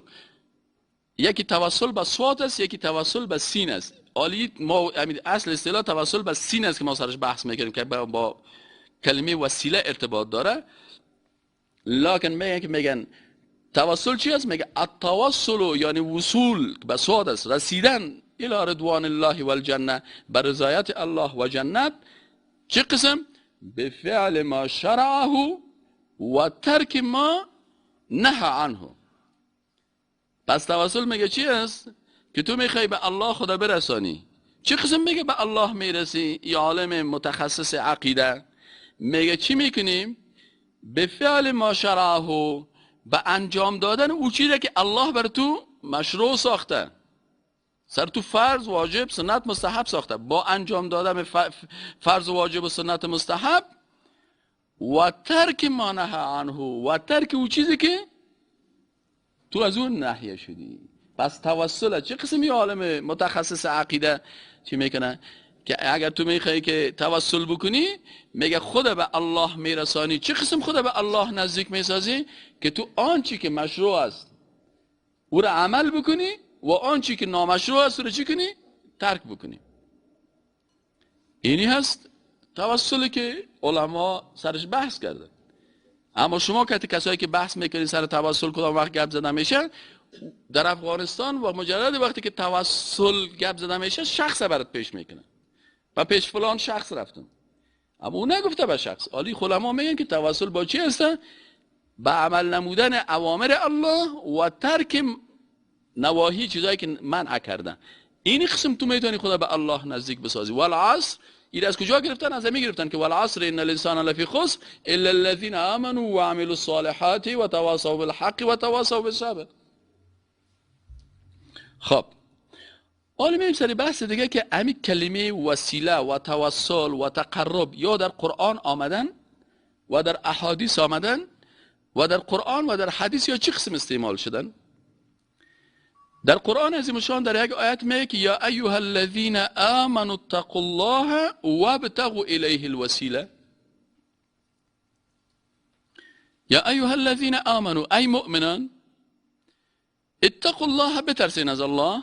یکی توسل به صوت است، یکی توسل به سین است. عالی ما اصل اصطلاح توسل به سین است که ما سرش بحث میکنیم که با کلمه وسیله ارتباط داره. لکن میگن که میگن توسل چی است؟ میگه التوسل یعنی وصول به صوت است، رسیدن الى رضوان الله والجنه، به رضایت الله و جنت. چه قسم؟ به فعل ما شرعه و ترک ما نهى عنه. پس توسل میگه چی است؟ که تو میخوای به الله خدا برسانی. چه قسم میگه به الله میرسی؟ ای عالم متخصص عقیده میگه چی میکنیم؟ به فعل ما شرعه، به انجام دادن او چیزی که الله بر تو مشروع ساخته، سر تو فرض، واجب، سنت، مستحب ساخته. با انجام دادن فرض، واجب و سنت، مستحب و ترک ما نهى عنه، و ترک او چیزی که تو از اون نهیه شدی. پس توسل چه قسمی عالم متخصص عقیده چی میکنه؟ که اگر تو میخوای که توسل بکنی، میگه خود به الله میرسانی. چه قسم خود به الله نزدیک میسازی؟ که تو آنچی که مشروع است او را عمل بکنی و آنچی که نامشروع است او را چی کنی؟ ترک بکنی. اینی هست توسلی که علما سرش بحث کرده. اما شما که کسایی که بحث میکنید سر توسل کدام وقت گپ زده میشه در افغانستان، و مجرد وقتی که توسل گپ زده میشه شخص برات پیش میکنه و پیش فلان شخص رفتم. اما او نگفته به شخص. عالی علما میگن که توسل با چی هست؟ به عمل نمودن اوامر الله و ترک نواهی، چیزایی که منع کردن. این قسم تو میتونی خدا به الله نزدیک بسازی. والعصر، این از کجا گرفتن؟ از همین گرفتن که والعصر ان الانسان لفی خسر الا الذين آمنوا وعملوا الصالحات وتواصوا بالحق وتواصوا بالصبر. خب حالا میریم سر بحث دیگه که همین کلمه وسیله و توسل و تقرب یا در قرآن آمدن و در احادیث آمدن و در قرآن و در حدیث یا چه قسم استعمال شدن. در قرآن عظیم الشان در یک آیت میگه که یا ایها الذین آمنوا اتقوا الله وابتغوا الیه الوسیله. یا ایها الذین آمنوا، ای مؤمنان، اتقوا الله، بترسین از الله،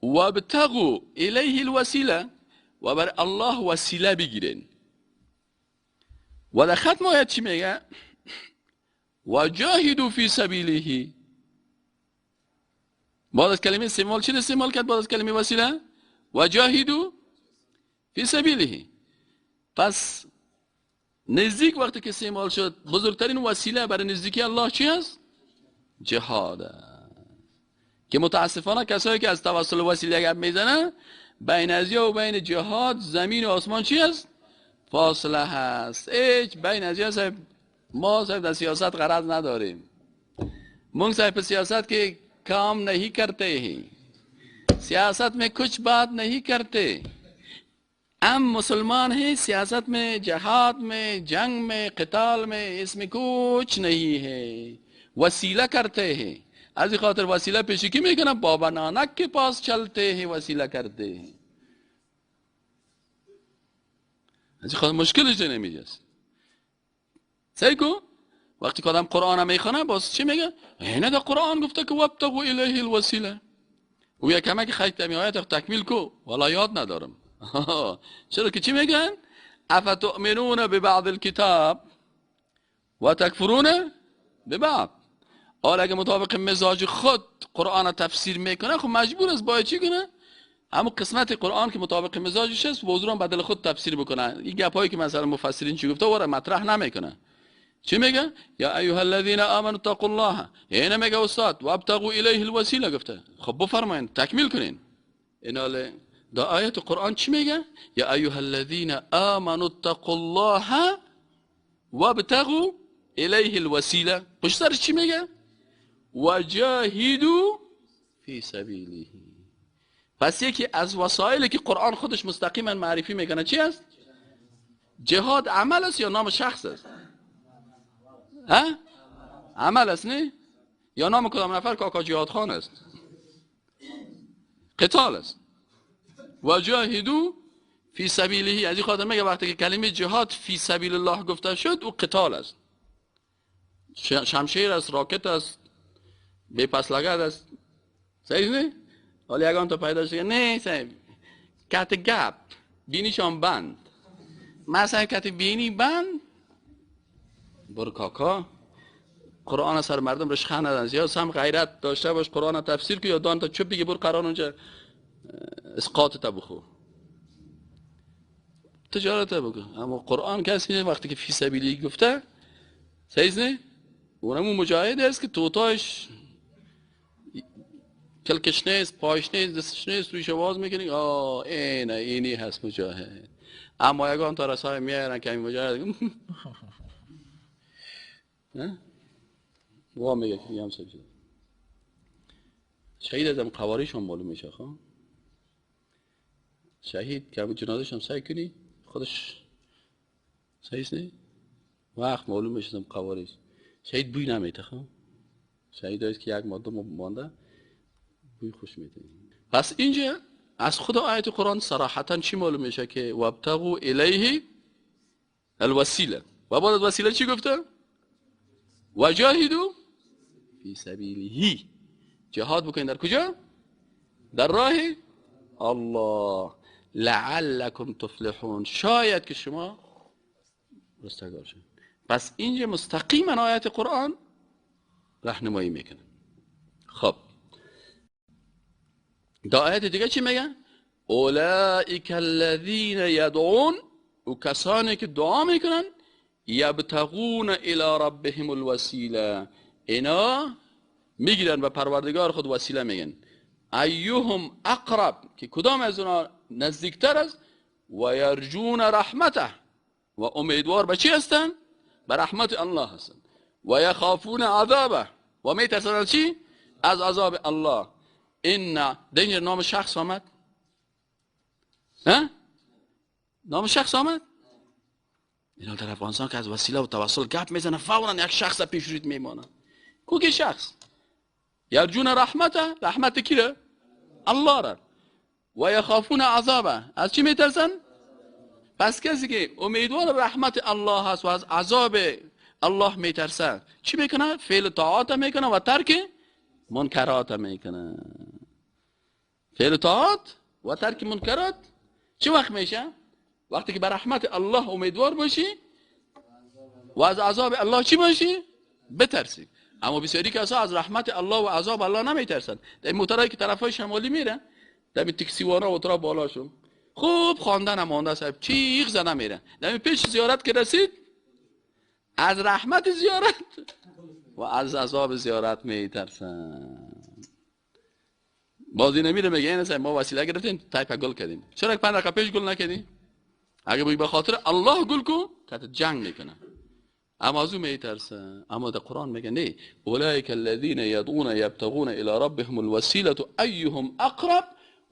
وابتغوا الیه الوسیله، و بر الله وسیله بگیرین. و در ختم آیت چی میگه؟ وجاهدوا فی سبیله. بعد از کلمه استعمال چی استعمال کرد؟ بعد از کلمه وسیله وجاهدوا فی سبیله. پس نزدیک وقتی که استعمال شد، بزرگترین وسیله برای نزدیکی الله چی است؟ جهاد. که متاسفانه کسایی که از توسل وسیله گپ میزنن، بین ازیا و بین جهاد زمین و آسمان چی است؟ فاصله هست. هیچ بین ازیا صاحب ما صاحب در سیاست غرض نداریم. مونږ صاحب سیاست که کام نہیں کرتے ہیں، سیاست میں کچھ بات نہیں کرتے، ہم مسلمان ہیں، سیاست میں، جہاد میں، جنگ میں، قتال میں، اس میں کچھ نہیں ہے، وسیلہ کرتے ہیں۔ از این خاطر وسیله پیشی کی میکنن؟ بابا نانک کے پاس چلتے ہیں، وسیله کرتے ہیں۔ از این خاطر مشکلش نمیجاست. سعی کو وقتی که آدم قرآن میخونه باز چی میگه؟ اینه در قرآن گفته که وابتغوا الیه الوسیله. او یک کمک خیلی می آیت تکمیل کو، والا یاد ندارم. چرا که چی میگن؟ افتؤمنون ببعض الکتاب و تکفرون ببعض. حالا اگه مطابق مزاج خود قرآن تفسیر میکنه، خب مجبور است باید چی کنه؟ همون قسمت قرآن که مطابق مزاجش است موضوع رو بدل خود تفسیر بکنه. این گپایی که مثلا مفسرین چی گفته واره مطرح نمیکنه. چی میگه؟ یا ایها الذین آمنوا اتقوا الله. اینه میگه استاد وابتغوا الیه الوسیله گفته. خب بفرمایین تکمیل کنین. ایناله دا آیت قرآن چی میگه؟ یا ایها الذین آمنوا اتقوا الله وابتغوا الیه الوسیله. پشت سرش چی میگه؟ وجاهدوا فی سبیله. پس یکی از وسایلی که قرآن خودش مستقیما معرفی میکنه چی است؟ جهاد عمل است یا نام شخص است؟ ها؟ عمل است نه؟ یا نام کدام نفر کاکا جهاد خان است؟ قتال است. وجاهدوا فی سبیله. از این خاطر میگه وقتی که کلمه جهاد فی سبیل الله گفته شد او قتال است، شمشیر است، راکت است، بی پس لگد است. صحیح نه؟ حالا یگان تا پیدا شده نه صاحب کت گپ بینیشان بند، مثلا کت بینی بند بر کاکا قرآن سر مردم رشخه ندن. یا هم غیرت داشته باش قرآن تفسیر که یا دان تا چوب بگی بر قرآن اونجا اسقاط تا بخو تجارت بکن. اما قرآن کسی وقتی که فی سبیلی گفته صحیح نه؟ اونمو مجاهد است که توتاش کلکش نیست، پایش نیست، دستش نیست، تویش آواز میکنی آه اینه اینی هست مجاهد. اما یگان تا رسای میارن که این مجاهد وا میگه که هم سبزی شهید ازم قواریش هم معلوم میشه. خب شهید که جنازش هم سعی کنی خودش صحیح نه؟ وقت معلوم میشه ازم قواریش. شهید بوی نمیته. خب شهید هاییست که یک ماده مانده بوی خوش میده. پس اینجا از خود آیت قرآن صراحتا چی معلوم میشه که وابتغوا الیه الوسیله. و بعد از وسیله چی گفته؟ وجاهدوا فی سبیله. جهاد بکنید در کجا؟ در راه الله. لعلکم تفلحون، شاید که شما رستگار شید. پس اینجا مستقیما آیت قرآن راهنمایی میکنه. خب در آیت دیگه چی میگن؟ اولئک الذین یدعون و کسانی که دعا میکنن یبتغون الی ربهم الوسیله، اینا میگیرن و پروردگار خود وسیله میگن. ایهم اقرب، که کدام از اونا نزدیکتر است. و یرجون رحمته، و امیدوار به چی هستن؟ به رحمت الله هستن. و یخافون عذابه، و میترسن از چی؟ از عذاب الله. این دینجر نام شخص آمد؟ ها؟ نام شخص آمد؟ اینا در افغانستان که از وسیله و توسل گپ میزنه فورا یک شخص پیش رویت میمانه. کو که شخص؟ یرجون رحمته، رحمت کی را؟ الله را. و یخافون عذابه، از چی میترسن؟ پس کسی که امیدوار رحمت الله هست و از عذاب الله میترسه چی میکنه؟ فعل طاعات میکنه و ترک منکرات میکنه. فعل طاعات و ترک منکرات چه وقت میشه؟ وقتی که به رحمت الله امیدوار باشی و از عذاب الله چی باشی؟ بترسی. اما بسیاری کسا از رحمت الله و عذاب الله نمیترسن. در موترایی که طرفای شمالی میره، در تکسیوانا و ترا بالاشون خوب خواندن هم مانده صاحب چیغ زنه میره، در پیش زیارت که رسید از رحمت زیارت و از عذاب زیارت میترسن. بازی نمیره میگه این ما وسیله گرفتیم تایپ گل کردیم. چرا یک 5 دقیقه پیش گل نکردی؟ اگه بگی به خاطر الله گل کن که جنگ میکنه. اما از او میترسه. اما در قرآن میگه نه، اولئک الذین یدعون یبتغون الی ربهم الوسیله ایهم اقرب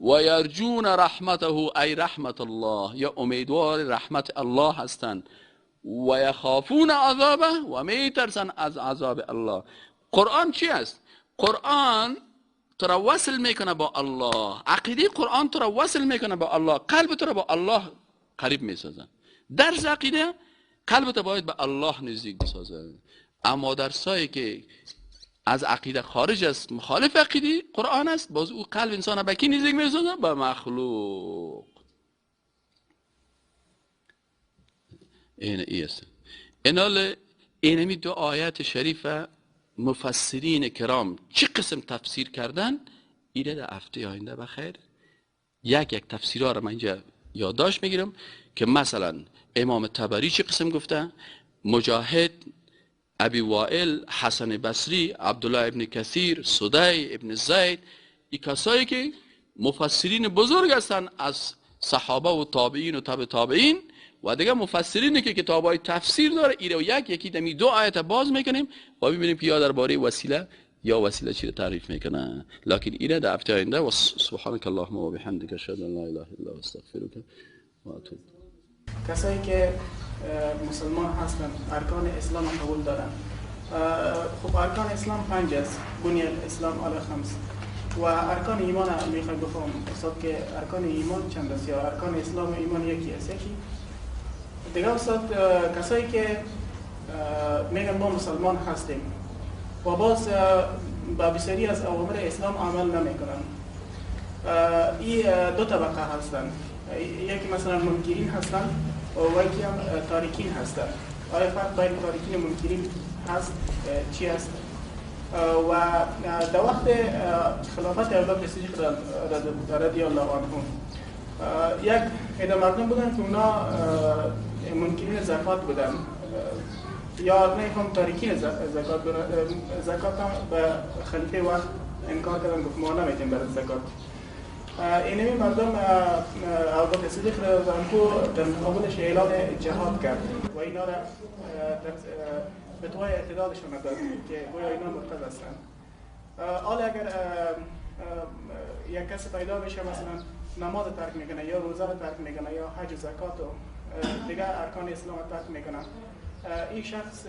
و یرجون رحمته، ای رحمت الله، یا امیدوار رحمت الله هستند. و یخافون عذابه، و میترسن از عذاب الله. قرآن چی است؟ قرآن تو را وصل میکنه با الله. عقیده قرآن تو را وصل میکنه با الله، قلب تو را با الله قریب میسازه. درس عقیده قلب تو باید به الله نزدیک بسازه. اما درسایی که از عقیده خارج است، مخالف عقیده قرآن است، باز او قلب انسان به کی نزدیک میسازه؟ به مخلوق. این ای است. اینمی دو آیت شریف مفسرین کرام چه قسم تفسیر کردن، ایره در هفته آینده بخیر یک یک تفسیرها را من اینجا یادداشت میگیرم که مثلا امام طبری چه قسم گفته، مجاهد، ابی وائل، حسن بصری، عبدالله ابن کثیر، سدی ابن زید، این کسایی که مفسرین بزرگ هستند از صحابه و تابعین و تابع تابعین و دیگه مفسرینی که کتابای تفسیر داره، ایره یک یکی دمی دو آیت باز میکنیم و ببینیم که یا درباره وسیله یا وسیله چی رو تعریف میکنه. لکن ایره در هفته آینده. و سبحانك اللهم و بحمدک اشهد ان لا اله الا انت استغفرک و اتوب. کسایی که مسلمان هستند ارکان اسلام قبول دارن. خب ارکان اسلام 5 است، بنی الاسلام علی 5. و ارکان ایمان میخوام بفهم استاد که ارکان ایمان چند است یا ارکان اسلام و ایمان یکی است؟ یکی دیگه استاد کسایی که میگن ما مسلمان هستیم و باز با بسیاری از اوامر اسلام عمل نمیکنن، این دو طبقه هستند، یکی مثلا منکرین هستند و یکی هم تارکین هستند. آیا فرق بین تارکین و منکرین هست؟ چی هست؟ و در وقت خلافت ابوبکر صدیق رضی الله عنه یک عده مردم بودن که اونا منکرین زکات بودن یا نه تارکین زکات بودن. زکات هم به خلیفه وقت انکار کردن، گفت ما نمیتیم برای زکات. اینمی مردم ابوبکر صدیق رضی الله عنه در مقابلش اعلان جهاد کرد و اینا را در فتوای اعتدالشون داد که گویا اینا مرتد هستند. حالا اگر یک کسی پیدا بشه مثلا نماز ترک میکنه یا روزه رو ترک میکنه یا حج و زکات و دیگر ارکان اسلام رو ترک میکنه، این شخص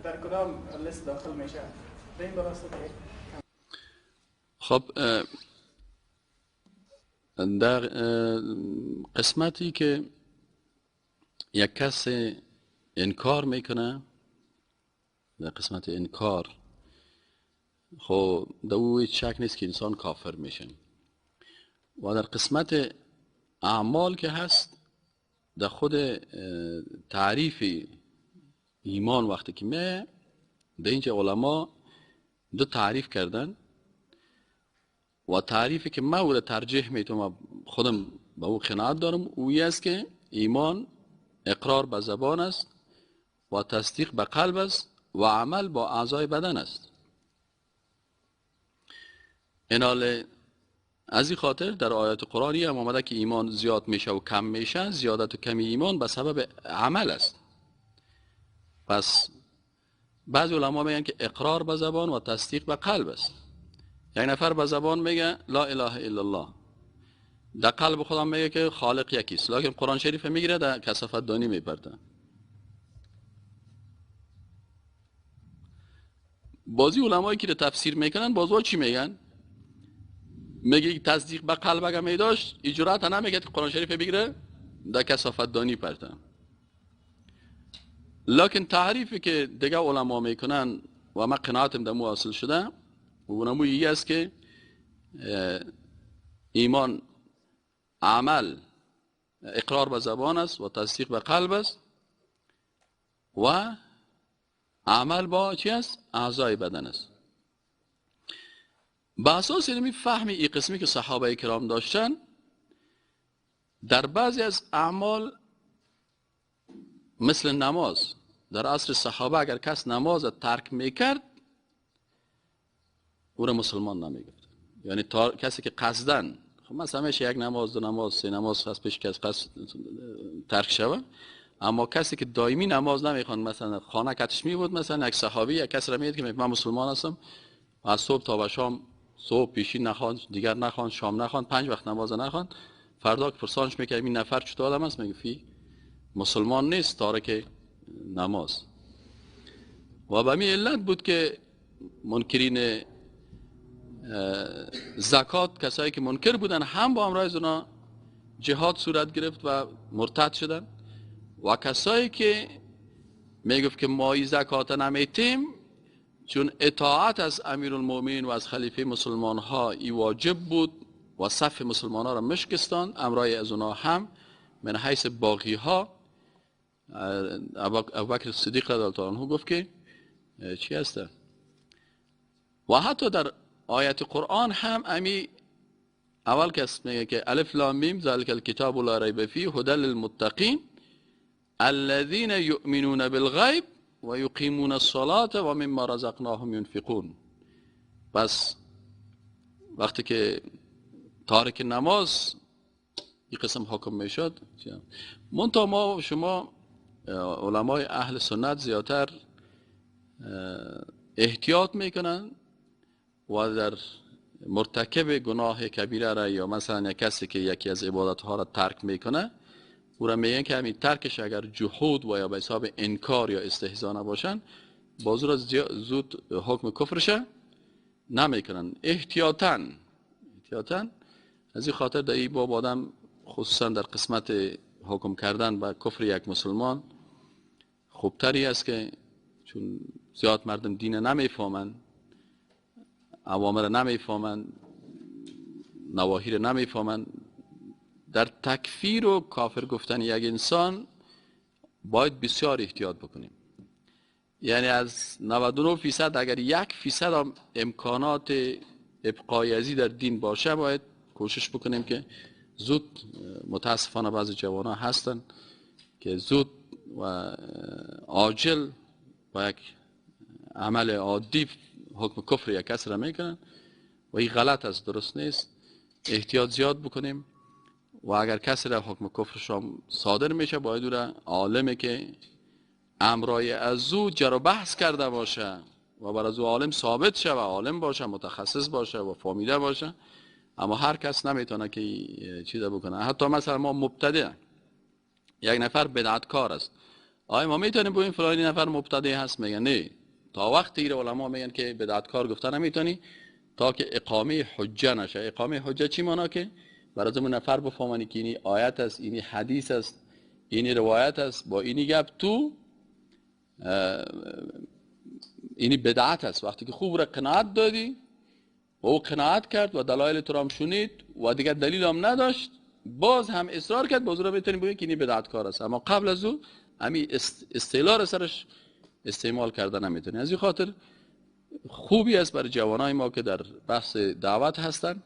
در کدام لیست داخل میشه؟ به این براسته. خب در قسمتی که یک کس انکار میکنه، در قسمت انکار خب در او هیچ شک نیست که انسان کافر میشه. و در قسمت اعمال که هست، در خود تعریف ایمان وقتی که میه، در اینجا علما دو تعریف کردن و تعریفی که من او را ترجیح میتونم خودم به او قناعت دارم اوی است که ایمان اقرار به زبان است و تصدیق به قلب است و عمل با اعضای بدن است. اینال از این خاطر در آیات قرآنی هم آمده که ایمان زیاد میشه و کم میشه. زیادت و کمی ایمان به سبب عمل است. پس بعضی علما میگن که اقرار به زبان و تصدیق به قلب است. یک نفر به زبان میگه لا اله الا الله، در قلب خودم میگه که خالق یکیست، لکن قرآن شریف میگیره در کثافت دانی میپرده. بعضی علمایی که تفسیر میکنن باز چی میگن؟ میگه تصدیق به قلب اگه میداشت اجرات نمیگه که قرآن شریف بگیره در کثافت دانی پرده. لکن تعریفی که دیگه علما میکنن و ما قناعتم در مو حاصل شده و اونمو ای است که ایمان عمل اقرار به زبان است و تصدیق به قلب است و عمل با چی است؟ اعضای بدن است. به اساس علمی فهم این قسمی که صحابه کرام داشتن، در بعضی از اعمال مثل نماز، در عصر صحابه اگر کس نماز ترک میکرد او را مسلمان نمیگفت. یعنی کسی که قصدن، خب مثلا میشه یک نماز، دو نماز، سه نماز از پیش کس قصد ترک شوه، اما کسی که دائمی نماز نمیخوان، مثلا خانه کتش می بود، مثلا یک صحابی یک کس را میدید که من مسلمان هستم، از صبح تا به شام، صبح پیشین نخوان، دیگر نخوان، شام نخوان، 5 وقت نماز نخوان، فردا که پرسانش میکرد این نفر چطور آدم است، میگه فی مسلمان نیست، تارک نماز. و به می علت بود که منکرین زکات، کسایی که منکر بودن، هم با امرای زنا جهاد صورت گرفت و مرتد شدن، و کسایی که میگفت که ما زکات نمیتیم چون اطاعت از امیرالمومنین و از خلیفه مسلمان ها ای واجب بود و صف مسلمان ها را مشکستان، امرای از اونا هم من حیث باقی ها ابوبکر صدیق رضی الله عنه گفت که چی هسته. و حتی در آیت قرآن هم امی اول کس میگه که الف لام میم ذلک الکتاب لا ریب فیه هدی للمتقین الذین یؤمنون بالغیب و یقیمون الصلاة و مما رزقناهم ینفقون. پس وقتی که تارک نماز این قسم حکم میشد، منتها ما شما علمای اهل سنت زیادتر احتیاط میکنن و در مرتکب گناه کبیره را یا مثلا یک کسی که یکی از عبادت ها را ترک میکنه، او را میگن که همین ترکش اگر جحود و یا به حساب انکار یا استهزا نباشن، باز را زود حکم کفرش نمیکنن، احتیاطاً. از این خاطر در این باب آدم خصوصا در قسمت حکم کردن به کفر یک مسلمان خوبتری است که چون زیاد مردم دین نمیفهمند، اوامر نمیفهمند، نواهی را نمیفهمند، در تکفیر و کافر گفتن یک انسان باید بسیار احتیاط بکنیم. یعنی از 99% اگر 1% هم امکانات ابقای ازی در دین باشه، باید کوشش بکنیم که زود، متاسفانه بعضی جوان ها هستن که زود و عاجل با یک عمل عادی حکم کفر یک کس را میکنن و این غلط است، درست نیست. احتیاط زیاد بکنیم و اگر کسی را حکم کفرش صادر میشه، باید او را عالمی که امرای از او جر و بحث کرده باشه و بر از او عالم ثابت شه و عالم باشه، متخصص باشه و فهمیده باشه. اما هر کس نمیتونه که چیز بکنه. حتی مثلا ما مبتدع، یک نفر بدعتکار است، آیا ما میتونیم بگیم فلانی نفر مبتدع هست؟ میگن نه. تا وقتی علما میگن که بدعتکار گفته نمیتونی تا که اقامه حجه نشه. اقامه حجه چی معنا؟ که برای اون نفر بفهمانی که اینی آیت است، اینی حدیث است، اینی روایت است، با اینی گپ تو اینی بدعت است. وقتی که خوب را قناعت دادی و او قناعت کرد و دلایل تو را هم شنید و دیگر دلیل هم نداشت، باز هم اصرار کرد، باز را میتونیم بگیم که اینی بدعتکار است. اما قبل از او همین اصطلاح را سرش استعمال کرده نمیتونی. از این خاطر خوبی است برای جوانای ما که در بحث دعوت هستن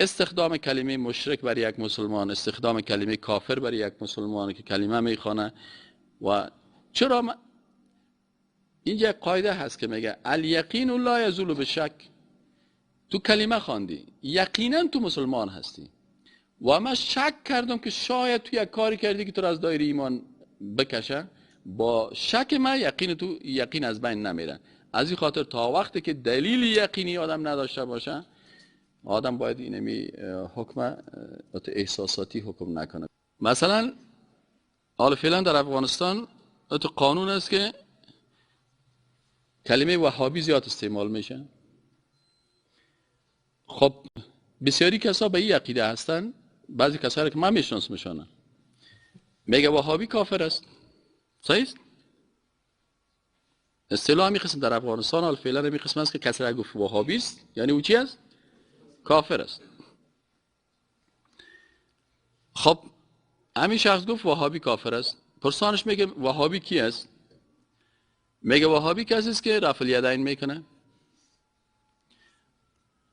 استخدام کلمه مشرک برای یک مسلمان، استخدام کلمه کافر برای یک مسلمان که کلمه میخوانه. و چرا اینجا قاعده هست که میگه الیقین لا یزول بالشک. تو کلمه خواندی، یقینا تو مسلمان هستی و من شک کردم که شاید تو یک کاری کردی که تو را از دایره ایمان بکشه، با شک من یقین تو یقین از بین نمیره. از این خاطر تا وقتی که دلیل یقینی آدم نداشته باشه، آدم باید اینمی حکم احساساتی حکم نکنه. مثلا حالا فعلا در افغانستان تو قانون است که کلمه وهابی زیاد استعمال میشه. خب بسیاری کسا به این عقیده هستن، بعضی کسایی که من میشناسمشانه میگه وهابی کافر است. صحیح است؟ اصطلاح همی قسم در افغانستان حال فعلا همی قسم است که کسی را گفت وهابی است یعنی او چی است؟ کافر است. خب همین شخص گفت وهابی کافر است، پرسانش میگه وهابی کی است؟ میگه وهابی کسی است که رفع الیدین میکنه،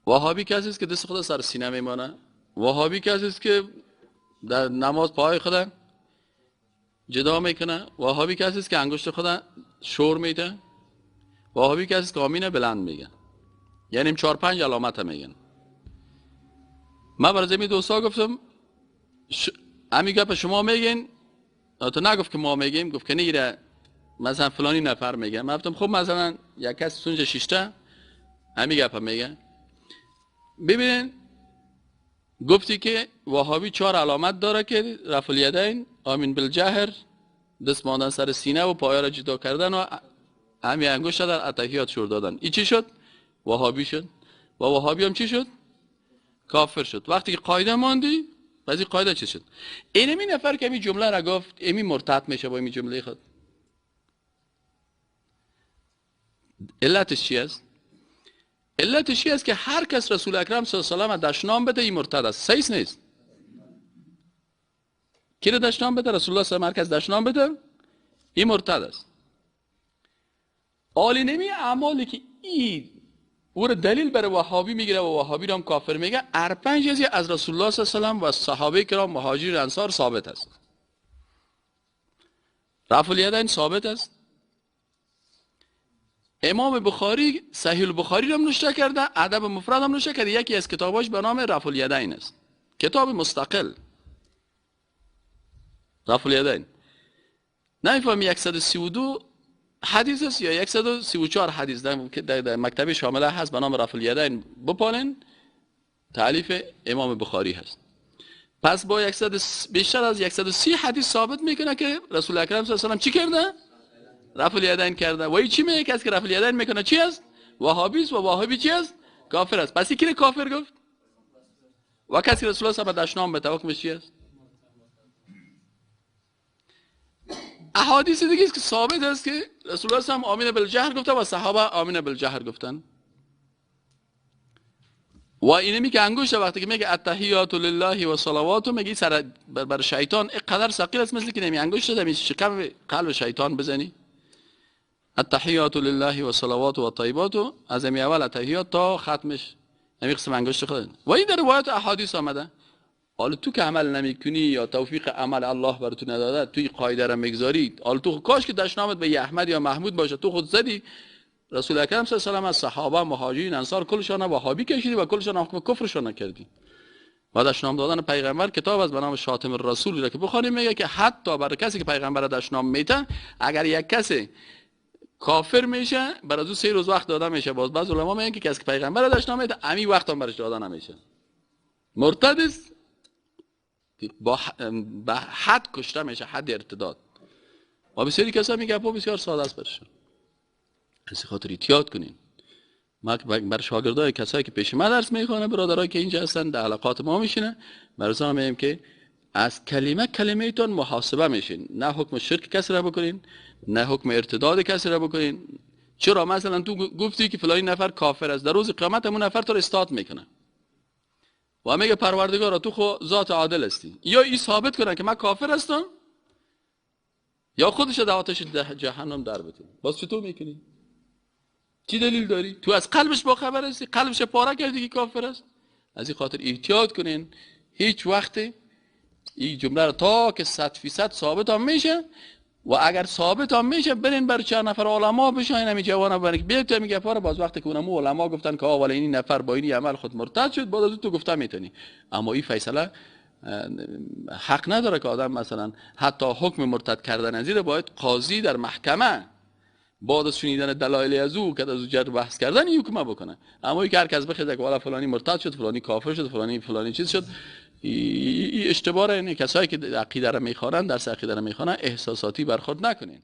وهابی کسی است که دست خود سر سینه میمانه، وهابی کسی است که در نماز پای خود جدا میکنه، وهابی کسی است که انگشت خود شور میده، وهابی کسی است که آمین بلند میگه. یعنی 4-5 علامت میگن. من برای زمین دوستا گفتم همین گپ شما میگین، تو نگفت که ما میگیم، گفت که نیره مثلا فلانی نفر میگه. من گفتم خب مثلا یک کس سونج شیشته همین گپ میگه. ببینین گفتی که وهابی 4 علامت داره که رفع الیدین، آمین بالجهر، دست ماندن سر سینه و پایا را جدا کردن و همین انگشت در اتحیات شور دادن. این چی شد؟ وهابی شد. و وهابی هم چی شد؟ کافر شد. وقتی که قاعده ماندی، بعضی قاعده چی شد؟ اینمی نفر که این جمله را گفت، اینمی مرتد میشه با این جمله خود. علتش چی است؟ علتش چی است که هر کس رسول اکرم صلی الله علیه و سلم دشنام بده این مرتد است. صحیح نیست؟ کی را دشنام بده؟ رسول الله صلی الله علیه و هر کس دشنام بده این مرتد است. عالی نمی اعمالی که این او را دلیل بر وهابی میگیره و وهابی را هم کافر میگه، هر 5 از رسول الله صلی الله علیه و سلم و صحابه کرام مهاجر انصار ثابت است. رفع الیدین ثابت است. امام بخاری صحیح البخاری را هم نوشته کرده، ادب مفرد هم نوشته کرده، یکی از کتاباش به نام رفع الیدین است، کتاب مستقل رفع الیدین. نمیفهمی 132 حدیث است یا 134 حدیث در مکتب شامله هست به نام رفع الیدین، بپالین، تألیف امام بخاری هست. پس با بیشتر از 130 حدیث ثابت میکنه که رسول اکرم صلی الله علیه و سلم چی کرده؟ رفع الیدین کرده. و این چی میگه؟ کسی که رفع الیدین میکنه چی است؟ وهابی است. و وهابی چی است؟ کافر است. پس کی کافر گفت؟ و کسی رسول الله صلی الله علیه و دشنام بده حکمش چی است؟ احادیث دیگه است که ثابت است که رسول الله صلی الله علیه و آمین بالجهر گفته و صحابه آمین بالجهر گفتن. و اینمی که انگشت وقتی که میگه التحیات لله و صلوات، میگه سر بر شیطان اینقدر ثقیل است مثل که نمی انگشت در شکم قلب شیطان بزنی. التحیات لله و صلوات و طیبات، از امی اول التحیات تا ختمش نمی قسم انگشت خود. و این در روایت احادیث آمده. حالا تو که عمل نمیکنی یا توفیق عمل الله بر تو نداده، توی قاعده را میگذاری، حالا تو کاش که دشنامت به احمد یا محمود باشه، تو خود زدی رسول اکرم صلی الله علیه و از صحابه مهاجرین انصار کلشان وهابی کشیدی و کلشان حکم کفرشان نکردی. و دشنام دادن پیغمبر کتاب از به نام شاتم الرسول را که بخوانیم میگه که حتی برای کسی که پیغمبر دشنام میته، اگر یک کسی کافر میشه برای او 3 روز وقت داده میشه. باز بعض علما میگن که کسی که پیغمبر دشنام میده امی وقت هم برش داده نمیشه، مرتد است، با حد کشته میشه، حد ارتداد. و بسیاری کسا میگه بسیار ساده است برشون. از خاطر احتیاط کنین. ما بر شاگردای کسایی که پیش ما درس میخوانه، برادرای که اینجا هستن در حلقات ما میشینه، برای میگیم که از کلمه کلمه تون محاسبه میشین، نه حکم شرک کسی را بکنین، نه حکم ارتداد کسی را بکنین. چرا مثلا تو گفتی که فلانی نفر کافر است، در روز قیامت همون نفر تو رو استاد میکنه و میگه پروردگارا تو خو ذات عادل هستی، یا ای ثابت کنن که من کافر هستم یا خودش در آتش جهنم در بده. باز چطور میکنی؟ چی دلیل داری؟ تو از قلبش با خبر هستی، قلبش پاره کردی که کافر است. از این خاطر احتیاط کنین، هیچ وقت این جمله رو تا که 100% ثابت هم میشه، و اگر ثابت هم میشه برین بر چند نفر علما بشین، همین جوانا برین بیاید تو میگه پاره باز وقتی که اونمو علما گفتن که آ این نفر با این عمل خود مرتد شد، بعد از تو گفته میتونی. اما این فیصله حق نداره که آدم مثلا حتی حکم مرتد کردن از باید قاضی در محکمه بعد از شنیدن دلایل از او که از او جر بحث کردن این حکم بکنه. اما اینکه هر کس بخواد که والا فلانی مرتد شد، فلانی کافر شد، فلانی فلانی چیز شد، این اشتباه. اینه کسایی که عقیده را میخوانن، درس عقیده را میخوانن، احساساتی برخورد نکنین.